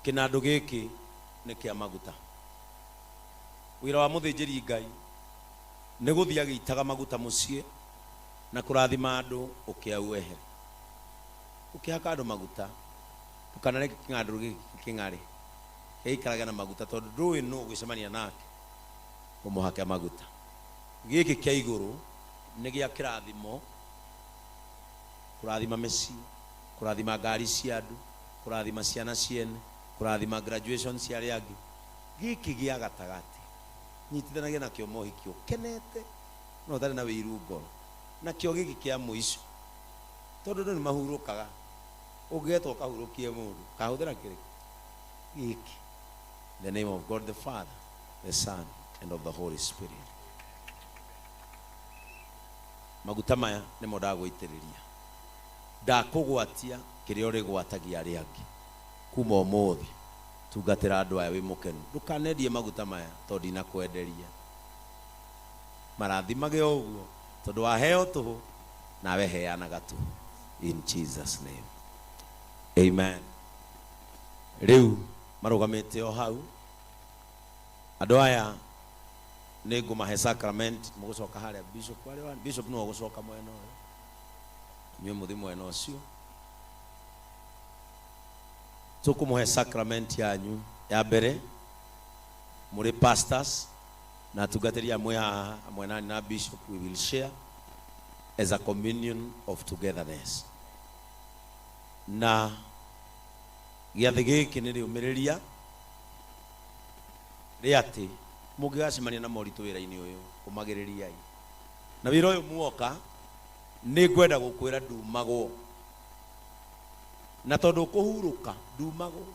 S1: Kĩnandũ gĩkĩ nĩ kĩa maguta. Wĩra wa mũthĩnjĩri Ngai nĩ gũthiĩ agĩitaga maguta mũciĩ na kũrathima andũ ũkĩa wehere. Ũkĩhaka andũ maguta ndũkanareke kĩng'andũ gĩkĩ kĩng'are, gĩikarage na maguta tondũ ndũĩ nũ ũgũcemania nake ũmũhake maguta. Gĩkĩ kĩa igũrũ nĩ gĩa kĩrathimo, kũrathima mĩciĩ, kũrathima ngari cia andũ, kũrathima ciana ciene, kũrathima graduation cia arĩa angĩ. Gĩkĩ gĩa gatagatĩ nyitithanagia nakĩo mohiki ũkenete no ũtarĩ na wĩiru ngoro. Nakĩo gĩkĩ kĩa mũico tondũ andũ nĩ mahurũkaga, ũngĩgetwo ũkahurũkie mũndũ kahũthĩra kĩrĩkũ? Gĩkĩ. In the name of God the Father, the Son, and of the Holy Spirit. Maguta maya nĩmo ndagũitĩrĩria, ndakũgwatia kĩrĩa ũrĩgwatagia arĩa angĩ. Kuma ũmũthĩ tungatĩra andũ aya wĩ mũkenu, ndũkanendie maguta maya tondũ ndinakwenderia. Marathimage o ũguo tondũ waheo tũhũ nawe heanaga tũhũ. In Jesus name. Amen. Rĩu marũgamĩte o hau andũ aya nĩ ngũmahe sacrament, mũgũcoka harĩa bishop arĩ bishop nĩwe ũgũcoka mwena ũyũ, inyuĩ mũthi mwena ũcio. Tũkũmũhe sacrament yanyu ya mbere mũrĩ pastors na atungatĩri amwe haha hamwe nani na bishop, we will share as a communion of togetherness. Na gĩathĩ gĩkĩ nĩ rĩũmĩrĩria rĩa atĩ mũngĩgacemania na moritũ wĩra-inĩ ũyũ, ũmagĩrĩriai. Na wĩra ũyũ muoka nĩ ngwenda gũkwĩra ndumagwo, na tondũ ũkũhurũka ndumagwo.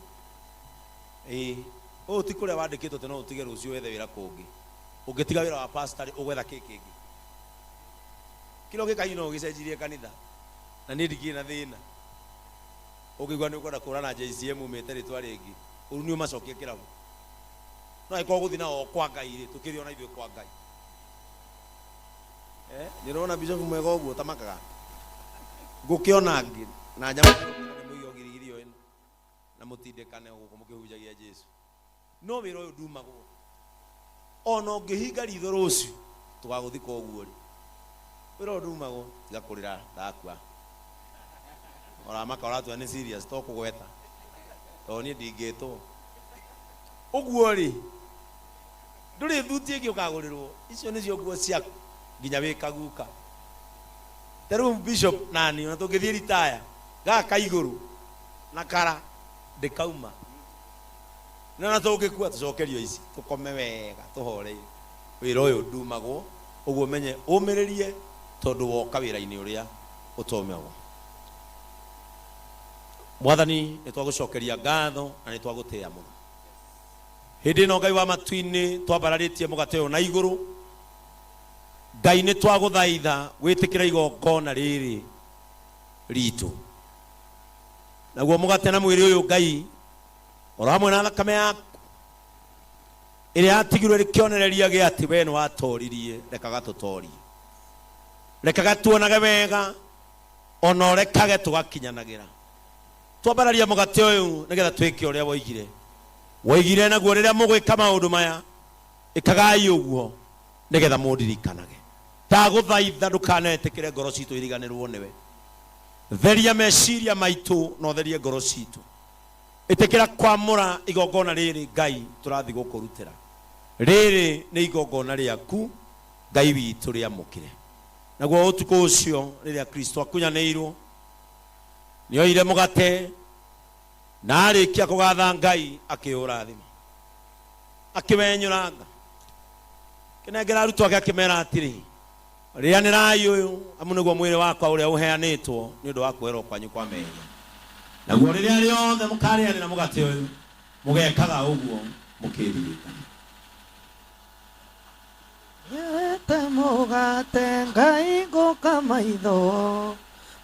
S1: Ĩĩ, ũyũ ti kũrĩa wandĩkĩtwo atĩ no ũtige rũciũ wethe wĩra kũngĩ. Ũngĩtiga wĩra wa pastor rĩ, ũgwetha kĩ kĩngĩ? Kĩrĩa ũngĩka hihi no ũgĩcenjirie kanitha, na niĩ ndikĩrĩ na thĩna. Ũngĩigua nĩ ũkwenda kũra na JCM umĩte rĩtwa rĩngĩ, ũru nĩ ũmacokie kĩrabu. No angĩkorwo gũthiĩ nao kwa Ngai rĩ, tũkĩrĩ ona ithuĩ kwa Ngai. Nĩ ũrona bishop mwega ũguo ũtamakaga? Ngũkĩona angĩ na nyama nĩ mũige ũgirigiri ĩno na mũtindĩkane gũkũ mũkĩhunjagia Jesu. No wĩra ũyũ ndumagwo. Ona ũngĩhinga ritho rũciũ tũgagũthika ũguo rĩ, wĩra ũyũ ndumagwo. Tiga kũrĩra ndakua. Ũramaka ũratua nĩ serious to kũgweta tondũ niĩ ndingĩtwo ũguo rĩ, ndũrĩ thuti ĩngĩ ũkagũrĩrwo. Icio nĩcio nguo ciaku nginya wĩ kaguka. Ta rĩu bishop nani ona tũngĩthiĩ ritaya gaka igũrũ na kara ndĩkauma, na na tũngĩkua tũcokerio ici tũkome wega tũhoreire. Wĩra ũyũ ndumagwo ũguo, menye ũmĩrĩrie tondũ woka wĩra-inĩ ũrĩa ũtomagwo. Mwathani, nĩ twagũcokeria ngatho na nĩ twagũtĩĩa mũno. Hĩndĩ ĩno Ngai wa matu-inĩ twambararĩtie mũgate ũyũ na igũrũ, Ngai nĩ twagũthaitha wĩtĩkĩre igongona rĩrĩ ritũ. Naguo mũgate na mwĩrĩ ũyũ Ngai oro hamwe na thakame yaku ĩrĩa yatigirwo ĩrĩ kĩonereria gĩa atĩ we nĩ watoririe, rekaga tũtorie, rekaga tuonage wega, ona ũrekage tũgakinyanagĩra. Twambararia mũgate ũyũ nĩgetha twĩke ũrĩa woigire. Woigire naguo rĩrĩa mũgwĩka maũndũ maya, ĩkagai ũguo nĩgetha mũndirikanage. Ndagũthaitha ndũkanetĩkĩre ngoro citũ iriganĩrwo nĩwe. Theria meciria maitũ na ũtherie ngoro citũ. Ĩtĩkĩra kwamũra igongona rĩrĩ Ngai tũrathiĩ gũkũrutĩra. Rĩrĩ nĩ igongona rĩaku Ngai witũ, rĩamũkĩre. Naguo ũtukũ ũcio rĩrĩa Kristo akunyanĩirwo, nĩoire mũgate na arĩkia kũgatha Ngai akĩũrathima, akĩwenyũranga, akĩnengera arutwo ake akĩmera atĩrĩ, rĩanĩrai ũyũ amu nĩguo mwĩrĩ wakwa ũrĩa ũheanĩtwo nĩ ũndũ wa kuoherwo kwanyu kwa mehia. Naguo rĩrĩa rĩothe mũkarĩanĩra mũgate ũyũ, mũgekaga ũguo mũkĩririkana.
S2: Nyete mũgate Ngai ngũka maitho,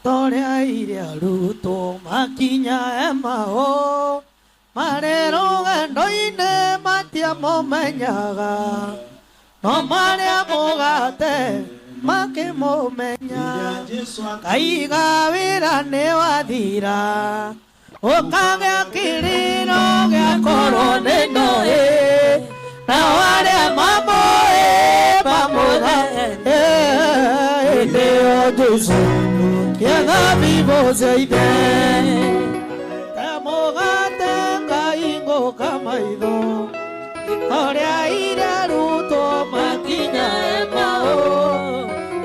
S2: torĩa iria arutwo makinya Emau, marĩ rũgendo-inĩ matiamũmenyaga, no marĩa mũgate makĩmũmenya. Kaiga wĩra nĩ wathira, Ũkagĩa kĩrĩro gĩakorwo nĩ noĩ nao arĩa mamũĩ mamũtha hĩndĩ ĩyo Jesũ kĩa thabibũ cia ithe ta mũgate Ngai ngũka maitho ũrĩa irarutwo makinya Emau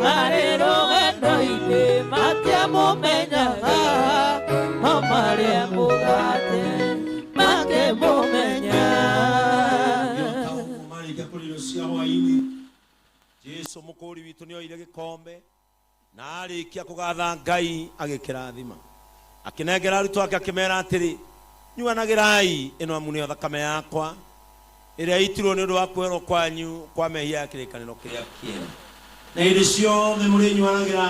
S2: marĩ rũgendo-inĩ matiamũmenyaga no marĩa mũgate makĩmũmenya.
S1: Marĩkia kũrĩa irio cia hwaĩ-inĩ, Jesu mũkũri witũ nĩ oire gĩkombe na arĩkia kũgatha Ngai agĩkĩrathima, akĩnengera arutwo ake akĩmera atĩrĩ, nyuanagĩrai ĩno amu nĩyo thakame yakwa ĩrĩa ĩitirwo nĩ ũndũ wa kuoherwo kwanyu kwa mehia ya kĩrĩkanĩro kĩrĩa kĩerũ. Na hĩndĩ ciothe mũrĩnyuanagĩra,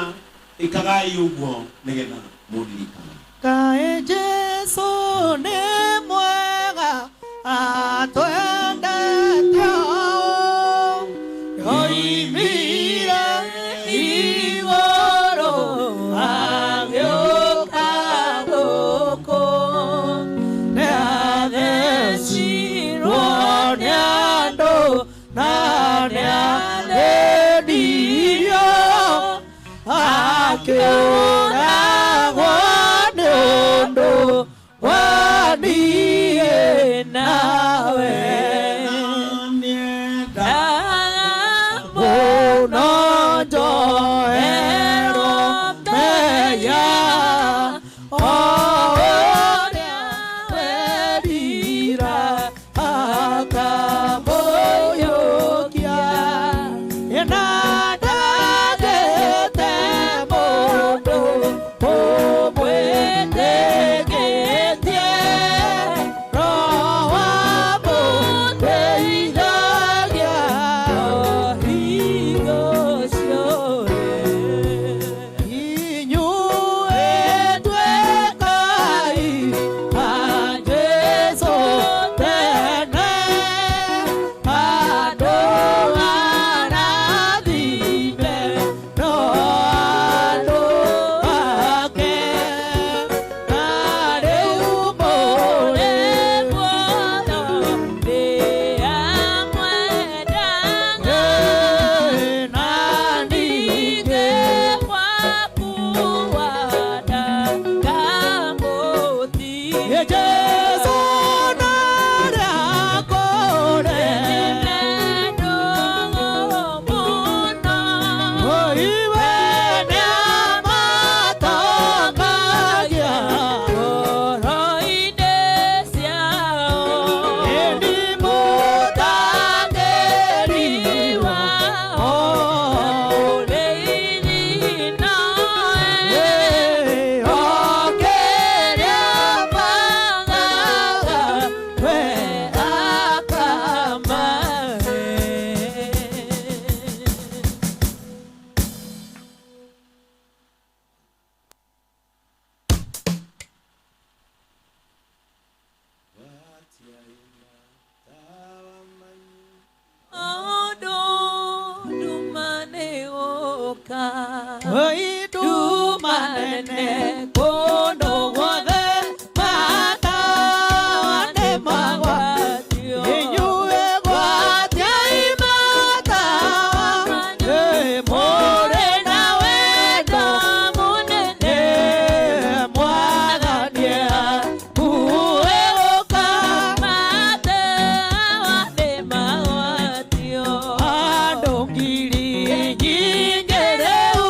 S1: ĩkagai ũguo nĩgetha mũndirikane.
S2: Kaĩ Jesũ nĩ mwega atwendete ũũ, oimire igũrũ agĩũka gũkũ, nĩathecirwo nĩ andũ na nĩathĩnirio, akĩũragwo nĩ ũndũ wa niĩ nawe. Mũno njoherwo mehia o ũrĩa werira akamũiyũkia. Na ndagĩte mũndũ ũmwĩtĩkĩtie, Roho amũteithagia inyuĩ tuĩkai a Jesũ tene, andũ arathime no andũ ake, na rĩu mũrĩ na ningĩ Jesũ narĩa kũrĩ iwe nĩamatongagia ĩndĩ mũtangĩriwa okĩrĩa magaga we akamahe. Nduma nene kũndũ guothe matawa nĩmagwatio, inyuĩ gwatiai matawa, mũrĩ na wendo mũnene, Mwathani akuĩ gũka. Andũ ngiri nyingĩ rĩu.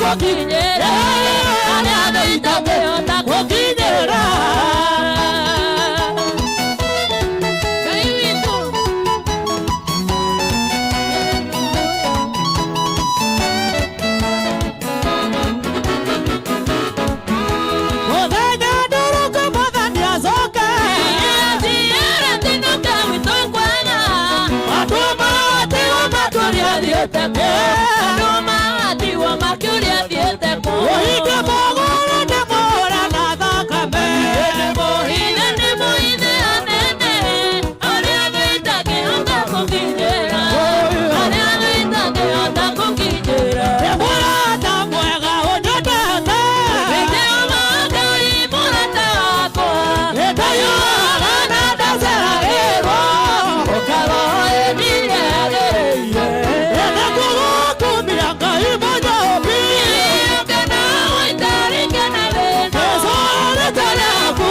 S2: gũkinyĩra arĩa thũ itangĩhota gũkinyĩra. Ngai witũ. Mũthenya ndũrũka Mwathani acoke. Andũ matigwo makĩũria thiĩte kũ. Ũhinge mũgũrũ nĩ mũra na thakame. Nĩ mũrata mwega ũnyendete. Ndayuaga na ndaceragĩrwo. Nĩkũgũkumia Ngai Mũnyũmbi. Jesũ rĩtwa rĩaku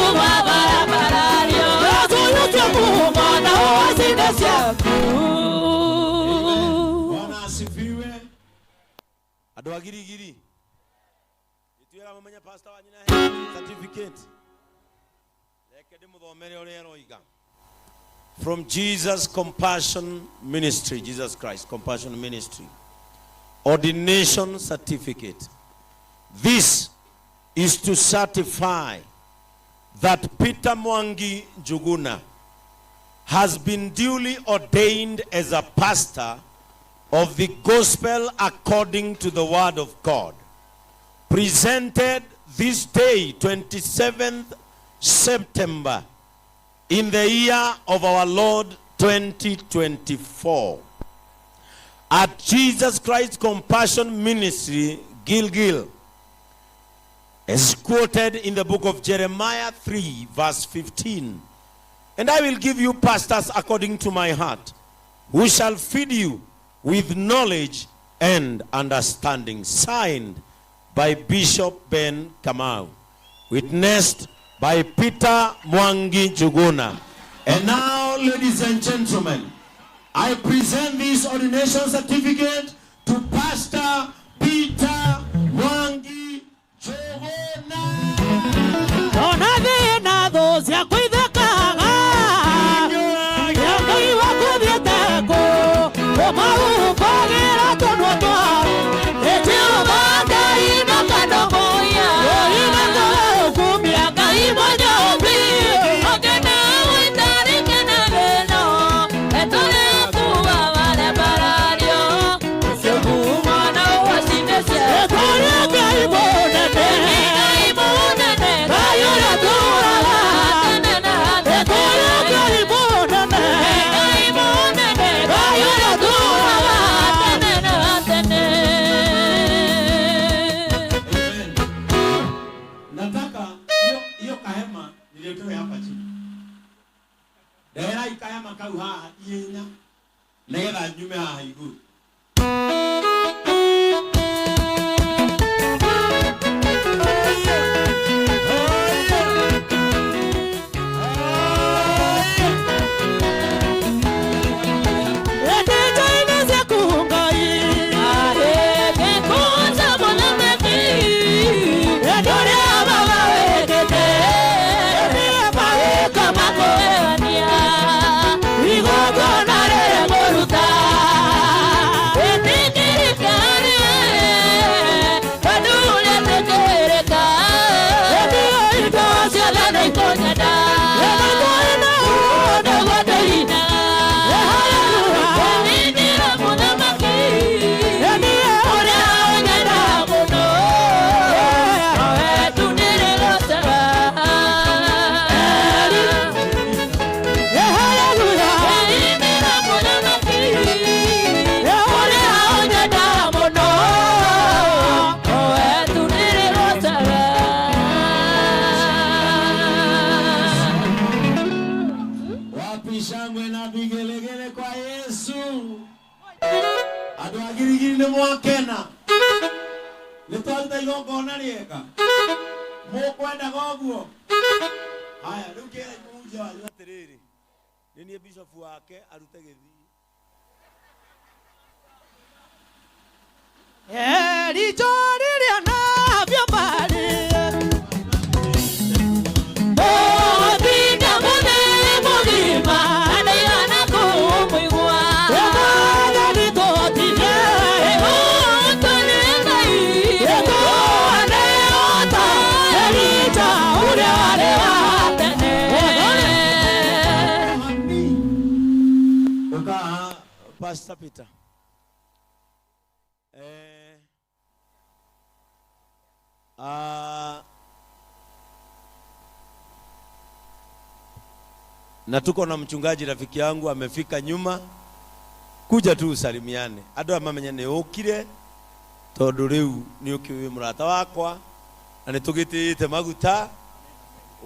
S2: Jesũ yũkie mwana wa ciana ciaku.
S1: Bwana asifiwe. Andũ a Girigiri ituĩra mũmenye pastor wanyu nĩ aheanĩte certificate. Reke ndĩmũthomere ũrĩa ĩroiga. From Jesus Compassion Ministry, Jesus Christ Compassion Ministry. Ordination certificate. This is to certify that Peter Mwangi Njuguna has been duly ordained as a pastor of the gospel according to the word of God. Presented this day, 27th September, in the year of our Lord 2024, at Jesus Christ Compassion Ministry, Gilgil, as quoted in the book of Jeremiah 3, verse 15. And I will give you pastors according to my heart, who shall feed you with knowledge and understanding. Signed by Bishop Ben Kamau. Witnessed by Peter Mwangi Njuguna. And now, ladies and gentlemen, I present this ordination certificate to Pastor Peter Mwangi Njuguna.
S2: Ona thĩna thũ ciaku ithekaga. Ngai waku thiĩte kũ? Ũmahumbagĩra tũnua twao. Jehova Ngai na kanũmũiya. Ũinakaũkumia Ngai Mũnyũmbi. Ĩtũũria Ngai mũnene. Ngai ũrĩa ũtũũraga. Ĩtũũria Ngai mũnene. Ngai ũrĩa ũtũũraga.
S1: Amen. Nataka hiyo kahema niletewe hapa chini. Ndeherai kahema kau haha ihenya nigetha nyume haha igũrũ.
S2: Ĩndĩ ciaku Ngai. Ĩndĩ ũrĩa baba wĩkĩte. Ĩndĩ mawĩko igongona rĩrĩa ngũruta. Ĩndĩ indo ciothe nĩikũnyenda. Ĩndĩ nĩguo ndĩina. Hallelujah. Ĩndĩ ũrĩa ũnyenda mũno. Hallelujah. Ũrĩa ũnyenda mũno.
S1: Wapi shangwe na vigelegele kwa Yesu. Andũ a Girigiri nĩ mwakena. Nĩ twaruta igongona rĩega. Mũkwendaga ũguo. Haya, rĩu kĩrai mũhunjia wanyu atĩrĩrĩ. Nĩ niĩ bishop wake arute gĩthii.
S2: Richo rĩrĩa nabio marĩ Mũthinda mũthĩ mũgima ndaigana kũmũigua. Mwathani tũtige ũtũrĩ Ngai ĩtũane ota Elija ũrĩa warĩ wa tene.
S1: Uka Pastor Peter. Na tuko na mchungaji rafiki yangu amefika nyuma, kuja tu usalimiane andu aya mamenye ni ukire tondu riu ni ukiwi murata wakwa na ni tugitite maguta.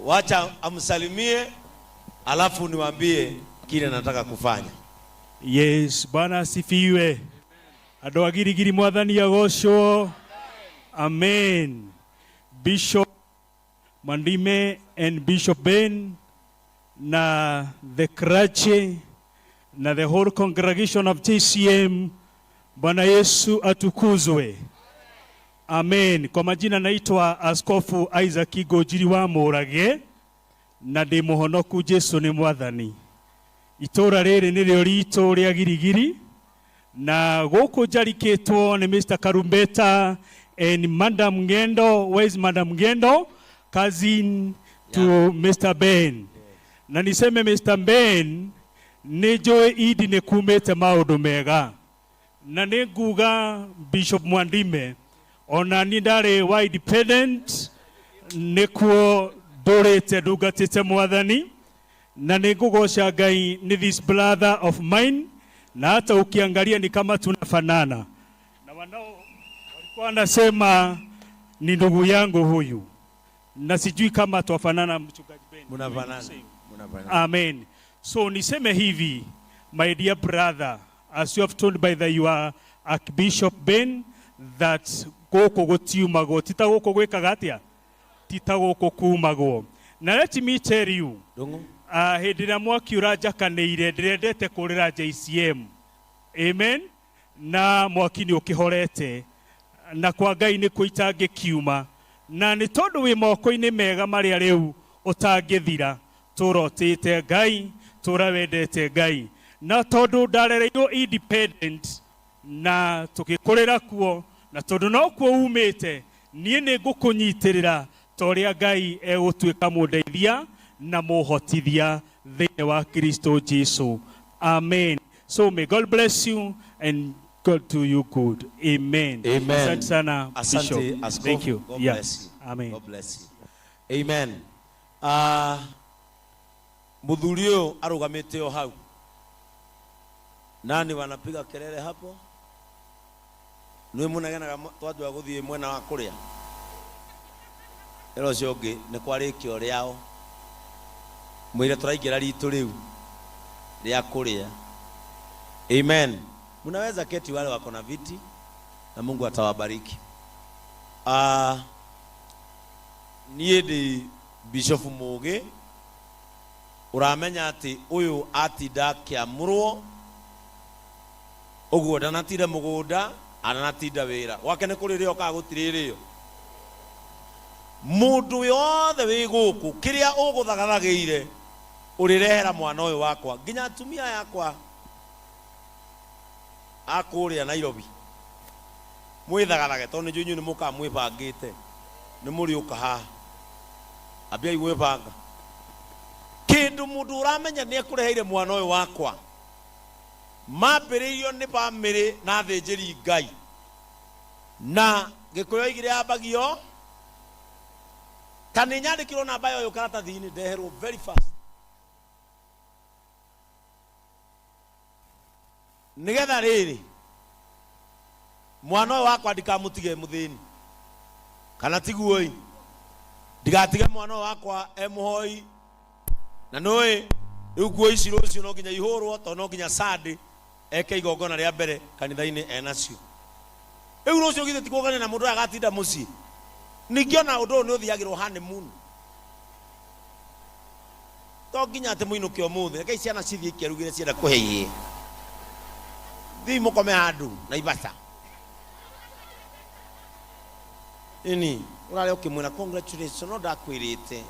S1: Wacha amsalimie alafu niwaambie kile nataka kufanya.
S3: Yes, Bwana asifiwe. Andũ a Girigiri mwathani agocwo. Amen. Bishop Mandime and Bishop Ben na the clergy na the whole congregation of JCM, Bwana Yesu atukuzwe. Amen. Kwa majina naitwa Askofu Isaac Ngũnjiri wa Mũrage na ndĩ mũhonoku Jesu nĩ mwathani. Itũra rĩrĩ nĩrĩo ritũ rĩa Girigiri na gũkũ njarikĩtwo nĩ Mr. Karumbeta and Madam Ngendo. Where is Madam Ngendo? Cousin to yeah. Mr. Ben. Na niseme Mr. Ben nĩ njũĩ indi nĩ kumĩte maũndũ mega na nĩ nguga Bishop Mwandime ona niĩ ndarĩ wa independent nĩkuo ndũrĩte ndungatĩte mwathani na nĩ ngũgoca Ngai nĩ this brother of mine na hata ukiangalia ni kama tunafanana na wanao walikuwa wanasema ni ndugu yangu huyu na sijui kama twafanana mchungaji Ben.
S1: Mnafanana. Mnafanana.
S3: Amen. So niseme hivi, my dear brother, as you have told by the your Archbishop Ben that gũkũ gũtiumagwo ti ta gũkũ gwĩkaga atĩa ti ta gũkũ kumagwo. Na let me tell you,
S1: Ndung'u.
S3: Hĩndĩ ĩrĩa mwaki ũranjakanĩire ndĩrendete kũrĩra JCM. Amen. Na mwaki nĩ ũkĩhorete na kwa Ngai nĩkuo itangĩkiuma na nĩ tondũ wĩ moko-inĩ mega marĩa rĩu ũtangĩthira tũrotĩte Ngai tũra wendete Ngai na tondũ ndarereirwo independent na tũgĩkũrĩra kuo na tondũ nokuo umĩte niĩ nĩ ngũkũnyitĩrĩra ta ũrĩa Ngai egũtuĩka mũndeithia na mũhotithia thĩinĩ wa Kristo Jesu. Amen. So may God bless you and God do you good. Amen.
S1: Amen.
S3: Asante sana
S1: Asante,
S3: Bishop.
S1: Askofu.
S3: Thank you.
S1: God
S3: Yeah.
S1: bless you.
S3: Amen.
S1: God bless you. Amen. Muthuri ũyũ arũgamĩte o hau. Nani wanapiga kelele hapo? Nĩ mũnegenaga twanjua gũthiĩ mwena wa kũrĩa. Ĩra ũcio ũngĩ nĩ kwarĩkio rĩao. Mwĩre tũraingĩra ritũ rĩu rĩa kũrĩa. Amen. Mnaweza keti wale wako na viti na Mungu atawabariki. Niĩ ndĩ Bishop Mũgĩ ũramenya atĩ ũyũ atinda akĩamũrwo ũguo ndanatinda mũgũnda ananatinda wĩra gwake nĩ kũrĩrĩo kana gũtirĩrĩo mũndũ yothe wĩ gũkũ kĩrĩa ũgũthagathagĩire ũrĩrehera mwana ũyũ wakwa nginya atumia yakwa a kũrĩa Nairobi mwĩthagathage tondũ nĩ njũĩ inyuĩ nĩ mũkaga mwĩbangĩte nĩ mũrĩũka haha ambiai gwĩbanga kĩndũ mũndũ ũramenya nĩ ekũreheire mwana ũyũ wakwa mambĩrĩirio nĩ bamĩrĩ na athĩnjĩri Ngai na Gĩkũyũ oigire ambagio ta nĩ nyandĩkirwo namba ya ũyũ karatathi-inĩ ndeherwo very fast nĩgetha rĩrĩ mwana ũyũ wakwa ndikamũtige mũthĩni kana tiguo ĩ ndigatige mwana ũyũ wakwa e mũhoi na nũĩ rĩu nguo ici rũciũ no nginya ihũrwo tondũ no nginya Sunday eke igongona rĩa mbere kanitha-inĩ enacio rĩu rũciũ githĩ ti kuogania na mũndũ ũyũ agatinda mũciĩ ningĩ ona ũndũ ũyũ nĩ ũthiagĩrwo honeymoon to nginya atĩ mũinũke ũmũthĩ rekei ciana cithiĩ ikĩrugĩre cienda kũhe ihĩĩ thiĩ mũkome handũ Naivasha Ini ũrarĩa ũkĩmwĩra congratulations no ndakwĩrĩte.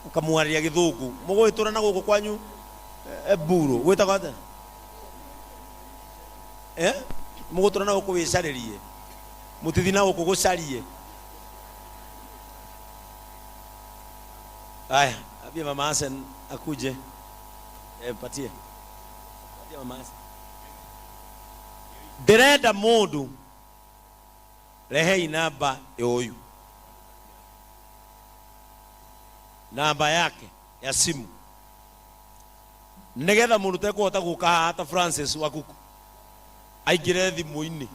S1: Ũkamwarĩria gĩthũngũ. Mũgũgĩtũra na gũkũ kwanyu eburu. Gwĩtagwo atĩa? Eh? Mũgũtũra na gũkũ wĩcarĩrie. Mũtithi na gũkũ gũcarie. Aya, ambia Mama Hassan akuje. Patie. Patie Mama Hassan. Ndĩrenda mũndũ rehei namba ya ũyũ. Namba yake ya simu. Nĩgetha mũndũ tekũhota gũka haha ta Francis Wakuku aingĩre thimũ-inĩ.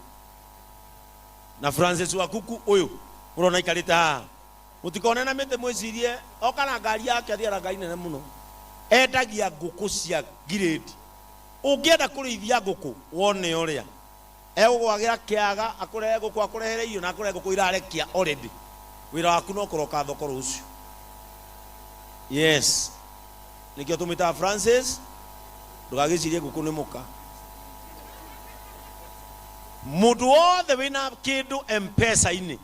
S1: Na Francis Wakuku ũyũ ũrona aikarĩte haha, mũtikone na mĩtĩ mwĩcirie oka na ngari yake, athiaga na ngari nene mũno. Endagia ngũkũ cia grade. Ũngĩenda kũrĩithia ngũkũ wone ũrĩa egũgwagĩra kĩaga, akũrehe ngũkũ, akũrehere irio na akũrehe ngũkũ irarekia already. Wĩra waku no kũroka thoko rũciũ. Yes. Nĩkĩo tũmwĩtaga Francis, ndũgagĩcirie ngũkũ nĩ mũka. Mũndũ wothe wĩna kĩndũ M-Pesa-inĩ,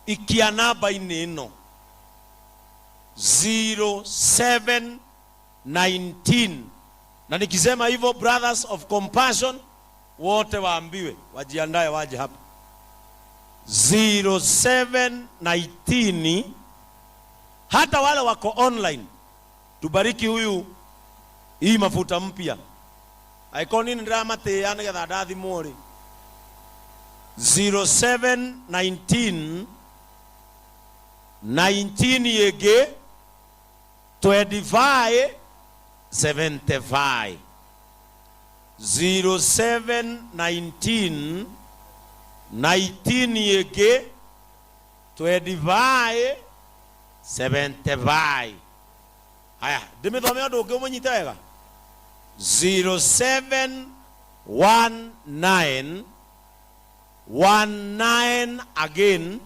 S1: ikia namba-inĩ ĩno 0719. Na nikisema hivyo, Brothers of Compassion wote waambiwe wajiandae waje hapa. 0719. Hata wale wako online, tubariki huyu hii mafuta mpya. Angĩkorwo niĩ nĩndĩramatĩĩa nĩgetha ndathimwo rĩ. 0719 19 ĩngĩ 25 75. 0719 19 ĩngĩ 25 75. Haya, ndĩmĩthome ũndũ ũngĩ ũmũnyite wega. 0719 19 again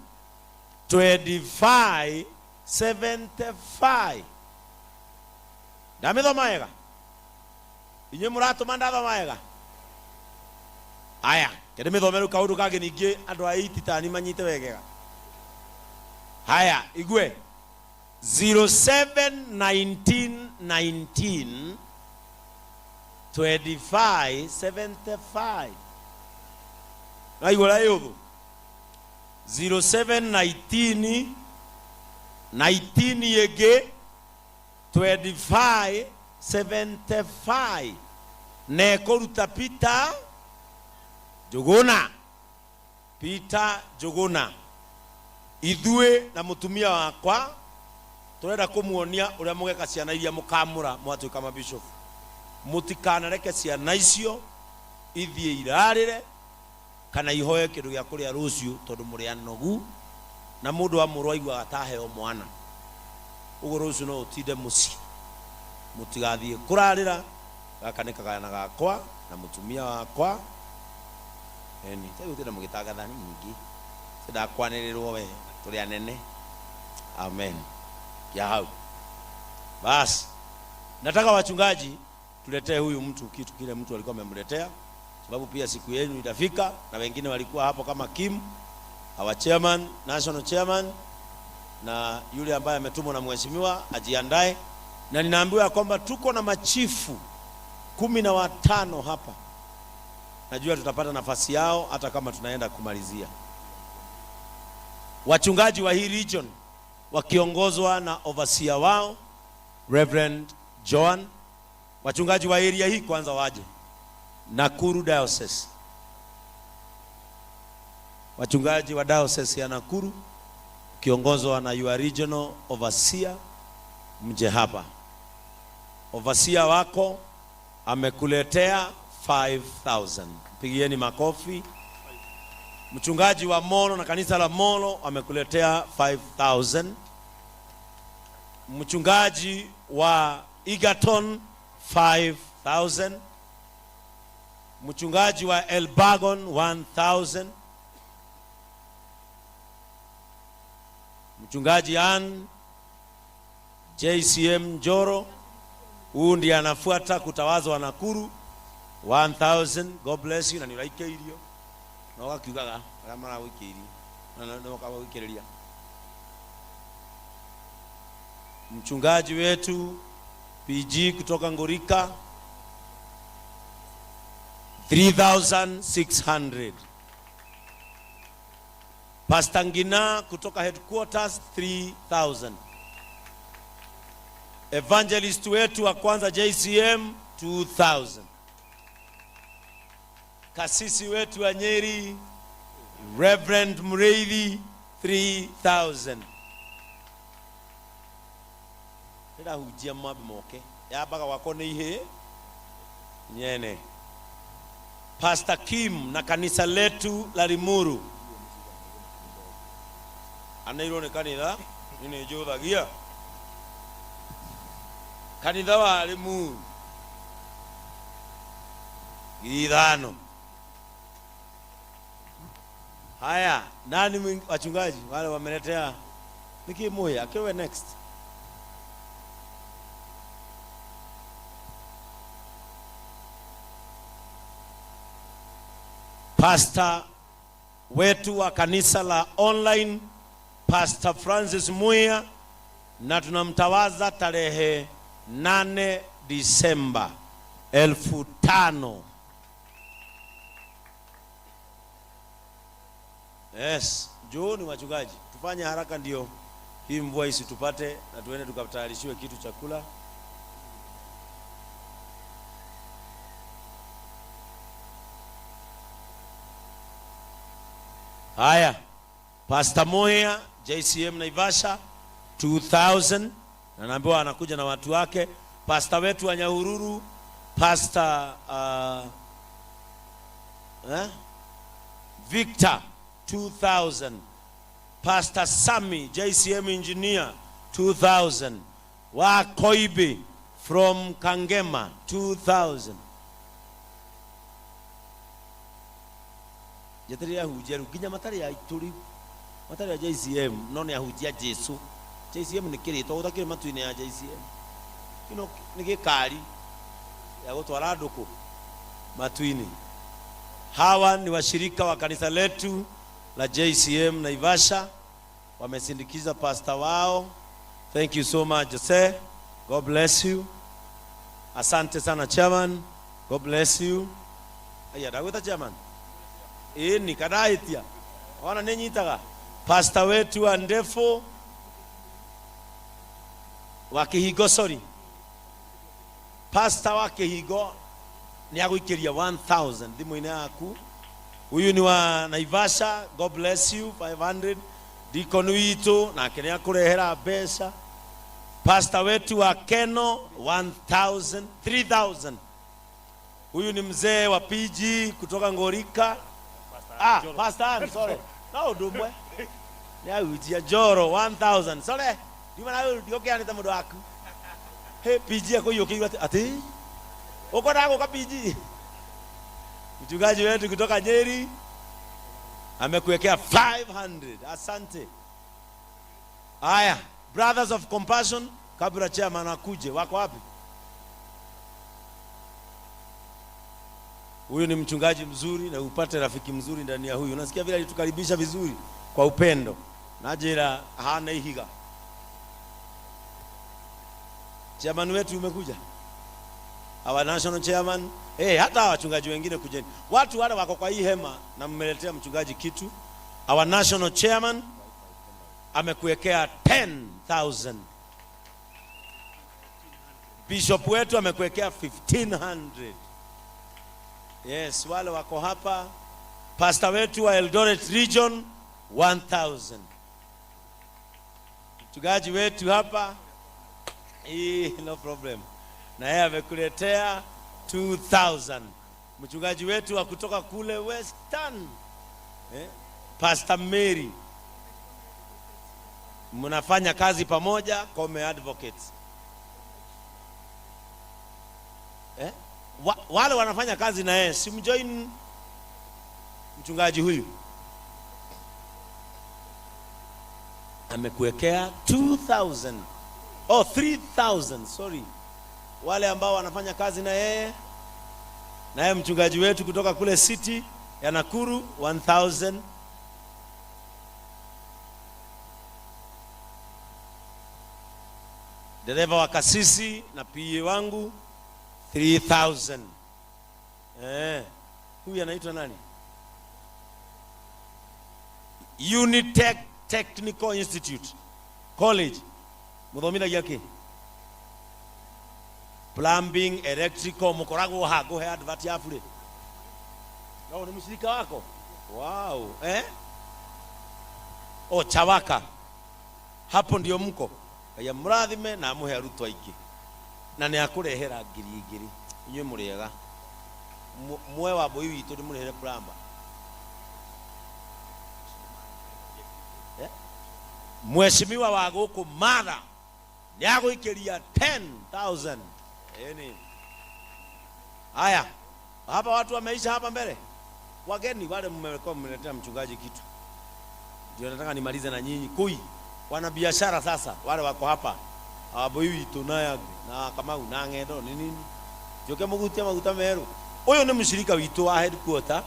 S1: 25 75. Ndamĩthoma wega? Inyuĩ mũratũma ndathoma wega? Haya, kende mĩthome rĩu kaũndũ kangĩ ningĩ andũ a ititani manyite wegega. Haya, igue. 0719 19 25 75. Naigua ũrĩa ĩ ũthũ. 0719 19 ĩngĩ 25 75. Na ĩkũruta Peter Njuguna. Peter Njuguna. Ithuĩ na mũtumia wakwa tũrenda kũmuonia ũrĩa mũgeka ciana iria mũkamũra mwatuĩka mabishofu. Mũtikanareke ciana icio ithiĩ irarĩre kana ihoe kĩndũ gĩa kũrĩa rũciũ tondũ mũrĩ anogu na mũndũ amũrwo aiguaga ta aheo mwana. Ũguo rũciũ no ũtinde mũciĩ. Mũtigathiĩ kũrarĩra, gaka nĩ kagana gakwa na mũtumia wakwa. Eni, tagũtinda mũgĩtangatha nyingĩ. Ndakwanĩrĩrwo we, tũrĩ anene. Amen. Ya hau. Bas. Nataka wachungaji tuletee huyu mtu kitu kile mtu alikuwa amemletea, sababu pia siku yenu itafika na wengine walikuwa hapo kama Kim, our chairman, national chairman, na yule ambaye ametumwa na mheshimiwa ajiandae. Na ninaambiwa kwamba tuko na machifu 15 hapa. Najua tutapata nafasi yao hata kama tunaenda kumalizia. Wachungaji wa hii region wakiongozwa na overseer wao Reverend Joan. Wachungaji wa area hii kwanza waje. Nakuru Diocese. Wachungaji wa Diocese ya Nakuru kiongozwa na your regional overseer, mje hapa. Overseer wako amekuletea 5,000. Pigieni makofi. Mchungaji wa Molo na kanisa la Molo amekuletea 5,000. Mchungaji wa Egerton 5,000. Mchungaji wa Elbagon 1,000. Mchungaji Ann JCM Njoro, huyu ndiye anafuata kutawazwa Nakuru 1,000. God bless you. Na nilaike irio. Na ũgakiugaga arĩa maragũikĩirie na ũkagũikĩrĩria. Mchungaji wetu PG kutoka Ngorika 3600. Pastor Ngina kutoka headquarters 3000. Evangelist wetu wa kwanza JCM 2000. Kasisi wetu wa Nyeri Reverend Mureithi 3000. Ndĩrahunjia mambe moke yambaga gwakwo nĩ ihĩĩ nyene. Pastor Kim na kanisa letu la Limuru aneirwo nĩ kanitha niĩ nĩ njũthagia kanitha wa Limuru 5,000. Haya, nani wachungaji wale wameletea niki muya akiwe next. Pastor wetu wa kanisa la online Pastor Francis Muya, na tunamtawaza tarehe 8 Disemba 5,000. Yes, njooni wachungaji, tufanye haraka ndio hii mvua isitupate na tuende tukatayarishiwe kitu chakula. Haya, Pastor Moya JCM Naivasha 2000, na naambiwa anakuja na watu wake. Pastor wetu wa Nyahururu, Pastor Victor 2000. Pastor Sami JCM engineer 2000. Wa Koibi from Kangema 2000. Jeteria ahunjia rĩu nginya matarĩ a itũ rĩu, matarĩ a JCM, no nĩ ahunjia Jesu. JCM nĩ kĩrĩtwa gũtakĩrĩ matu-inĩ ya JCM. Kĩno nĩ gĩkari ya gũtwara andũ kũ matu-inĩ. Hawa ni washirika wa kanisa letu la JCM Naivasha, wamesindikiza pastor wao. Thank you so much, Jose. God bless you. Asante sana chairman. God bless you. Aya, ndagwĩta chairman. Ĩĩ ni kadaitia. Ona nĩ nyitaga. Pastor wetu wa Ndefo wa Kihingo, sorry. Pastor wa Kihingo nĩ agũikĩria 1000 thimũ-inĩ yaku. Huyu ni wa Naivasha, God bless you, 500. Deacon witũ nake nĩ akũrehera mbeca. Pastor wetu wa Keno 1000, 3000. Huyu ni mzee wa PG kutoka Ngorika. Pastor Ann, sorry. No ndumwe. Nĩ ahunjia Joro 1000. Sorry. Nduma na ndiokeanĩte mũndũ waku. Hey, PG akũiyũkĩirwo atĩ ũkwendaga gũka PG. Mchungaji wetu kutoka Nyeri amekuwekea 500. Asante. Haya, Brothers of Compassion, kabla chairman akuje, wako wapi? Huyu ni mchungaji mzuri na upate rafiki mzuri ndani ya huyu. Unasikia vile alitukaribisha vizuri kwa upendo. Na jera hana ihiga. Chairman wetu umekuja? Our national chairman. Hata wachungaji wengine kujeni. Watu wale wako kwa hii hema na mmeletea mchungaji kitu. Our national chairman amekuwekea 10,000. Bishop wetu amekuwekea 1,500. Yes, wale wako hapa. Pastor wetu wa Eldoret region 1,000. Mchungaji wetu hapa, no problem. Na yeye amekuletea 2,000. Mchungaji wetu wa kutoka kule Western, Pastor Mary, mnafanya kazi pamoja Kome Advocates. Wale wanafanya kazi na yeye, simjoin mchungaji huyu. Amekuwekea 2,000. Oh, 3,000, sorry. Wale ambao wanafanya kazi na yeye, na yeye mchungaji wetu kutoka kule City, Ya Nakuru 1000. Dereva wa kasisi na PA wangu 3000. Huyu anaitwa nani? Unitec Technical Institute College. Muthomithagia ki? Plumbing, electrical, mukoragwo ha nguhe advert ya bure. No, ni mshirika wako? Wow, eh? O Chawaka. Hapo ndio mko. Ngai amũrathime na amũhe arutwo aingĩ. Na nĩ akũrehera 2000. Inyuĩ mũrĩega. Mwe wa mbũi witũ ndĩmũrĩhere plumber. Eh? Mheshimiwa wa gũkũ Matha nĩ agũikĩria 10,000. Ĩni. Haya. Hapa watu wameisha hapa mbele. Wageni wale mmekuwa mmeletea mchungaji kitu. Ndio nataka nimalize na nyinyi. Kui wana biashara sasa wale wako hapa. Aboi witu na na Kamau na Ng'endo ni nini? Njoke mugutia maguta meru. Uyu ni mshirika witu wa headquarter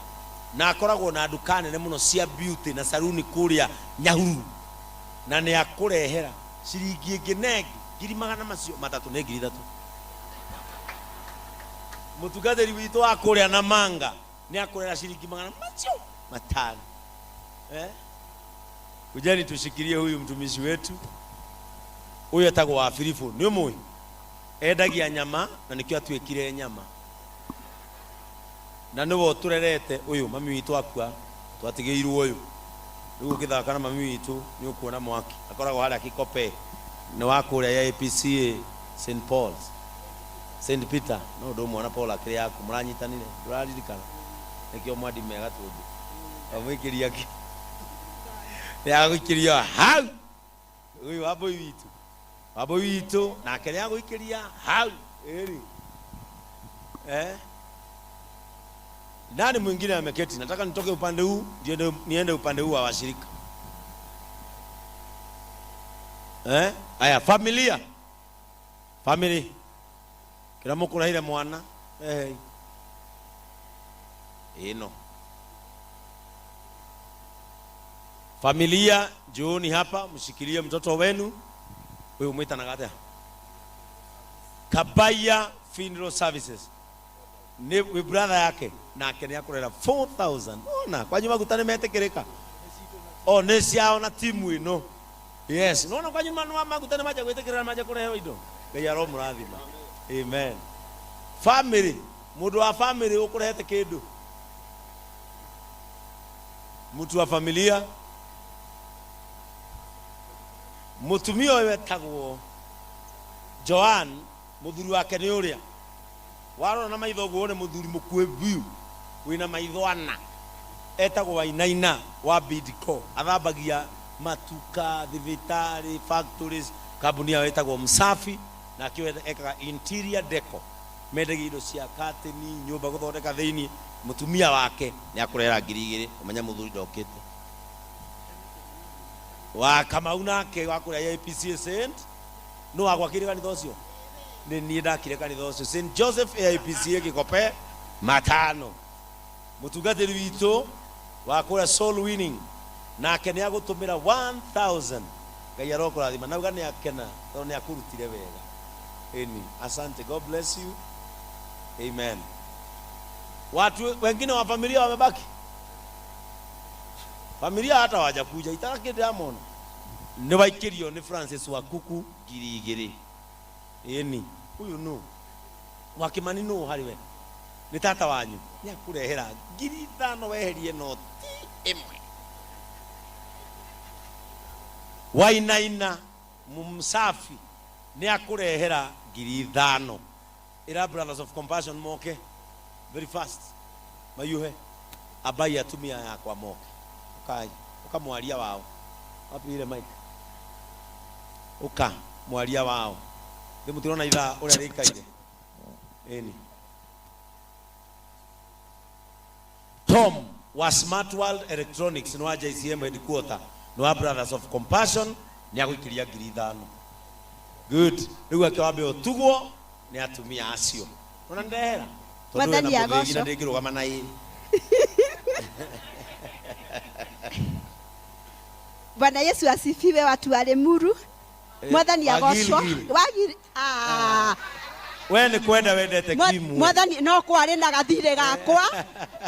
S1: na akoragwo na nduka nene muno cia beauty na saruni kuria Nyahururu. Na nĩ akũrehera ciringi ĩngĩ na ĩngĩ ngiri magana macio matatũ nĩ 3000. Mũtungatĩri witũ wa kũrĩa Namanga nĩ akũrehera ciringi magana macio matano. Kujeni tushikilie huyu mtumishi wetu. Huyu etagwo wa Filipo, nĩ ũmũĩ? Endagia nyama na nĩkĩo atuĩkire nyama. Na nĩwe ũtũrerete ũyũ mami witũ akua twatigĩirwo ũyũ. Rĩu ũngĩthaka na mami witũ nĩ ũkuona mwaki. Akoragwo harĩa Kikope nĩ wa kũrĩa ya APCA St Paul's. St Peter no ũndũ ũmwe na Paul akĩrĩ yaku mũranyitanire ndũraririkana nĩkĩo mwandi mega tũndũ amwĩkĩria kĩ nĩ agũikĩria hau ũyũ wa mbũi witũ wa mbũi witũ nake nĩ agũikĩria hau ĩri nani mwingine ameketi? Nataka nitoke upande huu niende upande huu wa washirika. Aya, familia. Family. Kila mukuraire mwana. Ino. Familia, njooni hapa mshikilie mtoto wenu. Wewe umwitanaga atia? Kabaya Funeral Services. Ni we brother yake nake ni akurera 4000. Ona kwanyu maguta ni metikirika. O ni ciao na timu ino. Yes, nona kwanyu maguta ni maja gwitikirira maja kurehwo indo. Ngai aromurathima. Amen. Family, mundu wa family ukurehete kindu. Mtu wa familia. Mutumia uyu etagwo Joan, muthuri wake ni uria. Warora na maitho uguo ni muthuri mukue biu wina maitho ana. Etagwo Wainaina wa Bidco. Athambagia matuka, thibitari, factories. Kambuni yao etagwo Msafi na akio ekaga interior deco. Mendagia indo cia curtain, nyumba guthondeka thiini. Mutumia wake ni akurehera ngiri igĩrĩ, umenya muthuri ndokĩte. Wa Kamau nake wa kũrĩa APCA Saint, no wagwakire kanitha ũcio? Nĩ niĩ ndakire kanitha ũcio Saint Joseph AIPCA Gĩkope matano. Mũtungatĩri witũ wa kũrĩa Soul Winning nake nĩ agũtũmĩra 1000. Ngai arokũrathima. Nauga nĩ akena tondũ nĩ akũrutire wega. Ĩni, asante. God bless you. Amen. Watu wengine wa familia wamebaki? Familia hata hawajakuja. Itaka Diamond. Nĩ waikĩrio nĩ Francis Wakuku ngiri igĩrĩ. Ĩni, huyu nũ? Wakĩmani nũ harĩ we? Nĩ tata wanyu. Nĩ akũrehera ngiri ithano weherie noti ĩmwe. Wainaina Msafi nĩ akũrehera ngiri ithano. Ĩra Brothers of Compassion moke very fast. Mayuhe. Abai atumia yakwa moke. Ukai, uka mwaria wao. Wapi ile mic? Uka mwaria wao. Ndi mutirona ithaa uria rikaire. Eni. Tom wa Smart World Electronics ni wa JCM headquarter ni wa Brothers of Compassion ni agũikĩria ngiri ithano. Good. Rĩu ake wambe ũtugwo nĩ atumia acio. Ona ndehera. Tondũ
S4: Mwathani
S1: wĩna mũthĩgi na
S4: agocwo.
S1: ndĩngĩrũgama na ĩrĩ.
S4: Bwana Yesu asifiwe, watu wa Limuru. Mwathani agocwo.
S1: Wa
S4: Wagiri ah.
S1: We nĩ kwenda wendete Kimu.
S4: Mwathani no kwarĩ na gathirĩ gakwa,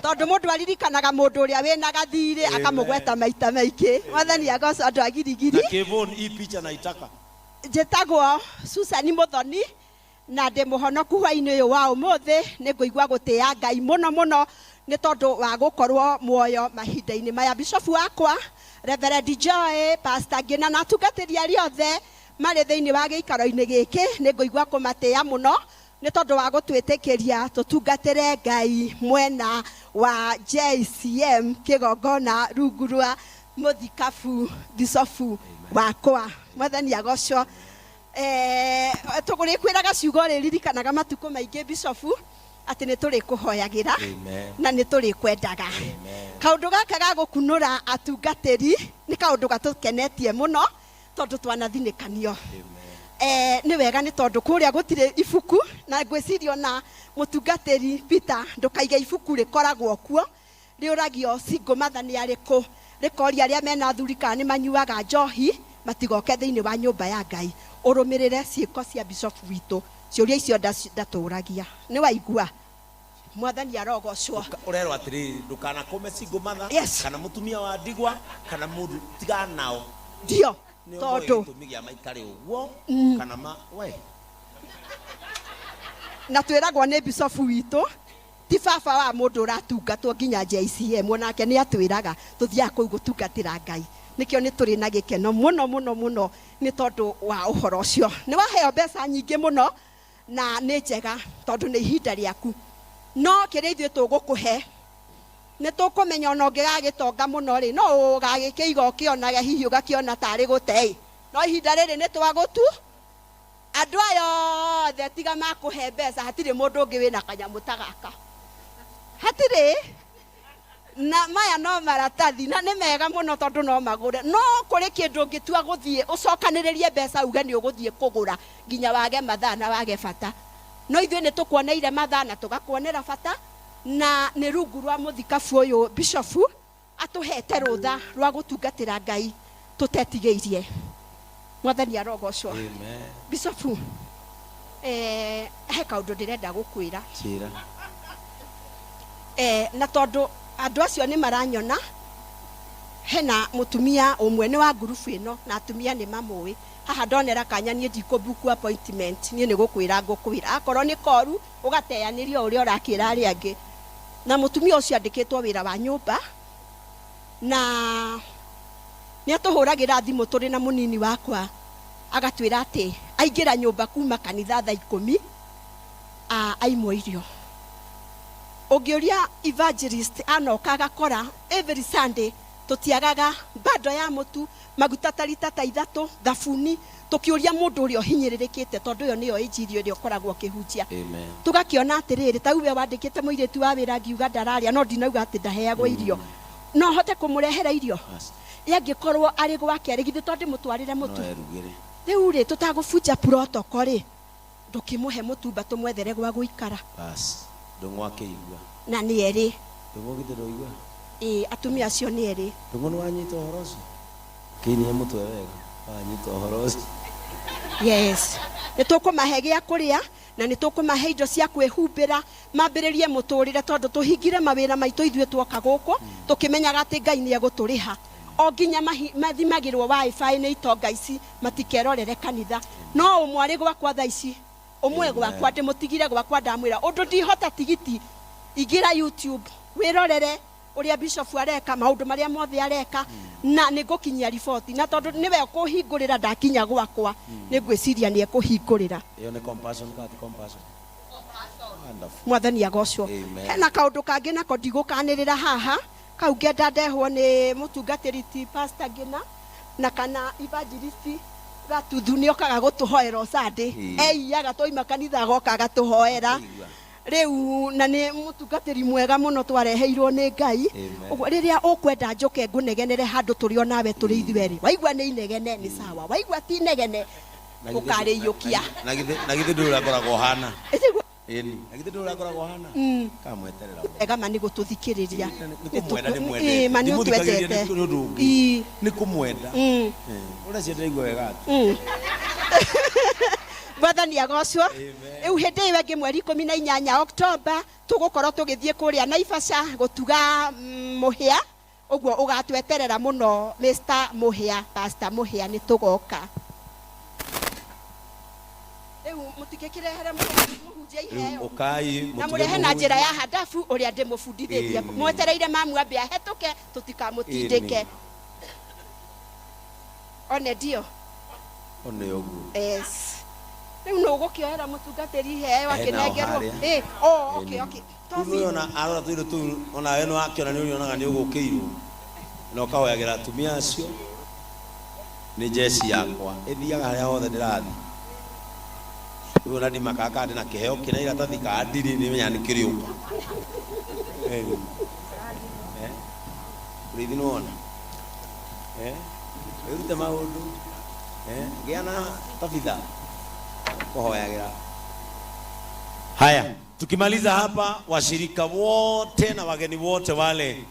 S4: tondũ mũndũ aririkanaga mũndũ ũrĩa wĩna gathirĩ akamũgweta maita maingĩ. Mwathani agocwo, andũ a Girigiri.
S1: Na Kevon, hii picha naitaka.
S4: Njĩtagwo Susan Muthoni na ndĩ mũhonoku hwainĩ ũyũ wa ũmũthĩ. Nĩ ngũigua gũtĩĩa Ngai mũno mũno nĩ tondũ wa gũkorwo muoyo mahinda-inĩ maya. Bishofu wakwa Reverend Joy, Pastor Ngina na atungatĩri arĩa othe marĩ thĩinĩ wa gĩikaro-inĩ gĩkĩ, nĩ ngũigua kũmatĩĩa mũno nĩ tondũ wa gũtwĩtĩkĩria tũtungatĩre Ngai mwena wa JCM kĩgongona rungu rwa mũthikabu bishofu wakwa. Mwathani agocwo. Tũgũrĩkwĩraga ciugo rĩririkanaga matukũ maingĩ bishofu atĩ nĩ tũrĩkũhoyagĩra
S1: Amen.
S4: na nĩ tũrĩkwendaga. Kaũndũ gaka ga gũkunũra atungatĩri nĩ kaũndũ gatũkenetie mũno tondũ twanathinĩkanio. Nĩ wega nĩ tondũ kũrĩa gũtirĩ ibuku, na ngwĩciria ona mũtungatĩri Peter ndũkaige ibuku rĩkoragwo kuo rĩũragio single mother nĩ arĩkũ, rĩkoria arĩa mena athuri kana nĩ manyuaga njohi matigoke thĩinĩ wa nyũmba ya Ngai. Ũrũmĩrĩre ciĩko cia bishop witũ, ciũria icio ndatũragia. Nĩ waigua? Mwathani arogocwo.
S1: Ũrerwo atĩrĩrĩ, ndũkanakome single mother,
S4: Yes.
S1: kana mũtumia wa ndigwa, kana mũndũ tigana nao.
S4: Ndio.
S1: Nĩ
S4: Tondũ
S1: gĩtũmi gĩa maikare ũguo kana ma we.
S4: Na twĩragwo nĩ bishop witũ ti baba wa mũndũ ũratungatwo nginya JCM, onake nĩ atwĩraga tũthiaga kũu gũtungatĩra Ngai. Nĩkĩo nĩ tũrĩ na gĩkeno mũno mũno mũno nĩ tondũ wa ũhoro ũcio. Nĩ waheo mbeca nyingĩ mũno na nĩ njega tondũ nĩ ihinda rĩaku, no kĩrĩa ithuĩ tũgũkũhe nĩ tũkũmenya ona ũngĩgagĩtonga mũno rĩ, no ũgagĩkĩiga ũkĩonaga hihi ũgakĩona tarĩ gũte, no ihinda rĩrĩ nĩ twagũtu. Andũ aya othe tiga makũhe mbeca hatirĩ mũndũ ũngĩ wĩna kanyamũ ta gaka, hatirĩ. Na maya no maratathi na nĩ mega mũno tondũ no magũre, no kũrĩ kĩndũ ũngĩtua gũthiĩ ũcokanĩrĩrie mbeca uge nĩ ũgũthiĩ kũgũra nginya wage mathaa na wage bata. No ithuĩ nĩ tũkuoneire mathaa na tũgakuonera bata, na nĩ rungu rwa mũthikabu ũyũ bishofu atũhete rũtha rwa gũtungatĩra Ngai tũtetigĩirie. Mwathani arogocwo.
S1: Amen.
S4: Bishofu, he kaũndũ ndĩrenda gũkwĩra.
S1: Njĩra.
S4: Na tondũ andũ acio nĩ maranyona, hena mũtumia ũmwe nĩ wa ngurubu ĩno na atumia nĩ mamũĩ. Haha ndonera kanya niĩ ndikũbuku appointment, niĩ nĩ gũkwĩra ngũkwĩra. Akorwo nĩ koru ũgateanĩria ũrĩa ũrakĩra arĩa angĩ. Na mũtumia ũcio andĩkĩtwo wĩra wa nyũmba na nĩ atũhũragĩra thimũ tũrĩ na mũnini wakwa agatwĩra atĩ aingĩra nyũmba kuma kanitha thaa 10, aimwo irio. Ũngĩũria evangelist anoka agakora every Sunday tũtiagaga bando ya mũtu, maguta ta rita ta 3, thabuni, tũkĩũria mũndũ ũrĩa ũhinyĩrĩrĩkĩte tondũ ĩyo nĩyo injiri ĩrĩa ũkoragwo ũkĩhunjia.
S1: Amen.
S4: Tũgakĩona atĩrĩrĩ, ta uwe wandĩkĩte mũirĩtu wa wĩra ngiuga ndararĩa, no ndinauga atĩ ndaheagwo irio. No hote kũmũrehera irio?
S1: Aca.
S4: Angĩkorwo arĩ gwake rĩ, githĩ to ndĩmũtwarĩre mũtu?
S1: No erugĩre.
S4: Rĩu rĩ, tũtagũbunja protocol rĩ, ndũkĩmũhe mũtumba tũmwethere gwa gũikara.
S1: Bas, ndũng'ũ akĩigua.
S4: Na nĩ erĩ.
S1: Ndũng'ũ githĩ ndũigua?
S4: Ĩĩ, atumia acio nĩ erĩ.
S1: Ndũng'ũ nĩ wanyita ũhoro ũcio? Kĩinie mũtwe wega, wanyita ũhoro ũcio.
S4: Yes. Nĩ tũkũmahe gĩa kũrĩa na nĩ tũkũmahe indo cia kwĩhumbĩra, mambĩrĩrie mũtũrĩre tondũ tũhingire mawĩra maitũ ithuĩ tuoka gũkũ, tũkĩmenyaga atĩ Ngai nĩ egũtũrĩha. O nginya mathimagĩrwo wifi nĩ itonga ici, matikerorere kanitha. No ũmwe arĩ gwakwa thaa ici, ũmwe gwakwa ndĩmũtigire gwakwa ndamwĩra ũndũ ndihota tigiti, ingĩra YouTube wĩrorere ũrĩa bishop areka, maũndũ marĩa mothe areka, na nĩ ngũkinyia riboti. Na tondũ nĩwe ũkũhingũrĩra ndakinya gwakwa, nĩ ngwĩciria nĩ ekũhingũrĩra.
S1: Ĩyo nĩ compassion kana ti compassion? Wonderful.
S4: Mwathani agocwo.
S1: Amen.
S4: Hena kaũndũ kangĩ nako ndigũkanĩrĩra haha, kau ngenda ndehwo nĩ mũtungatĩri ti Pastor Ngina na kana evangelist Gatuthu nĩ okaga gũtũhoera o Sunday. Eiyaga twaima kanitha agoka agatũhoera. Rĩu na nĩ mũtungatĩri mwega mũno twareheirwo nĩ Ngai.
S1: Amen.
S4: Ũguo rĩrĩa ũkwenda njũke ngũnegenere handũ tũrĩ o nawe tũrĩ ithuĩ erĩ, waigua nĩ inegene nĩ sawa, waigua ti inegene ũkarĩiyũkia.
S1: Na githĩ ndũrĩ ũrĩa ngoragwo hana?
S4: Ĩtiguo.
S1: Ĩni, na githĩ ndũrĩ ũrĩa akoragwo ahana? Kamweterera ũguo.
S4: Wega ma nĩ gũtũthikĩrĩria.
S1: Nĩ kũmwenda ndĩmwendete.
S4: Ĩ, ma nĩ
S1: Ndimũthikagĩrĩria
S4: ũtwendete.
S1: nĩ ũndũ ũngĩ.
S4: Ĩ.
S1: Nĩ kũmwenda. Eh, ũrĩa ciendire igua wega atĩ.
S4: Mwathani agocwo.
S1: Amen.
S4: Rĩu hĩndĩ ĩyo ĩngĩ mweri 18 Oktoba tũgũkorwo tũgĩthiĩ kũrĩa Naivasha gũtuga mũhĩa, ũguo ũgatweterera mũno Mr. Mũhĩa, Pastor Mũhĩa, nĩ tũgoka. Rĩu mũtingĩkĩrehere mũhunjia
S1: Rĩu
S4: iheo
S1: ũkai
S4: na
S1: mũtuge
S4: mũrehe na
S1: mũhunjia.
S4: njĩra ya hadabu ũrĩa ndĩmũbundithĩtie.
S1: Ĩni.
S4: Mwetereire mamu ambe ahetũke tũtikamũtindĩke.
S1: Ĩni.
S4: One ndio.
S1: One ũguo.
S4: Yes. Rĩu nũ ũgũkĩoera mũtungatĩri iheo
S1: Eh, nao
S4: akĩnengerwo?
S1: harĩa.
S4: Ĩ, oh, okay,
S1: Ĩni.
S4: okay.
S1: Rĩu
S4: Tobi.
S1: nĩ ona arora tũindo tũu ona we nĩ wakĩona nĩ ũrĩonaga nĩ ũgũkĩirwo na ũkahoyagĩra atumia acio. Nĩ njeci yakwa ĩthiaga harĩa hothe ndĩrathiĩ. Rĩu ona ndimakaga kana ndĩna kĩheo kĩna iratathi kana ndirĩ, nĩ menyaga nĩ kĩrĩũka. Ĩni. Eh? Ũrĩithi nĩ wona? Eh? Wĩrute maũndũ. Eh? Gĩa na Tabitha kũhoyagĩra. Haya, tukimaliza hapa, washirika wote na wageni wote wale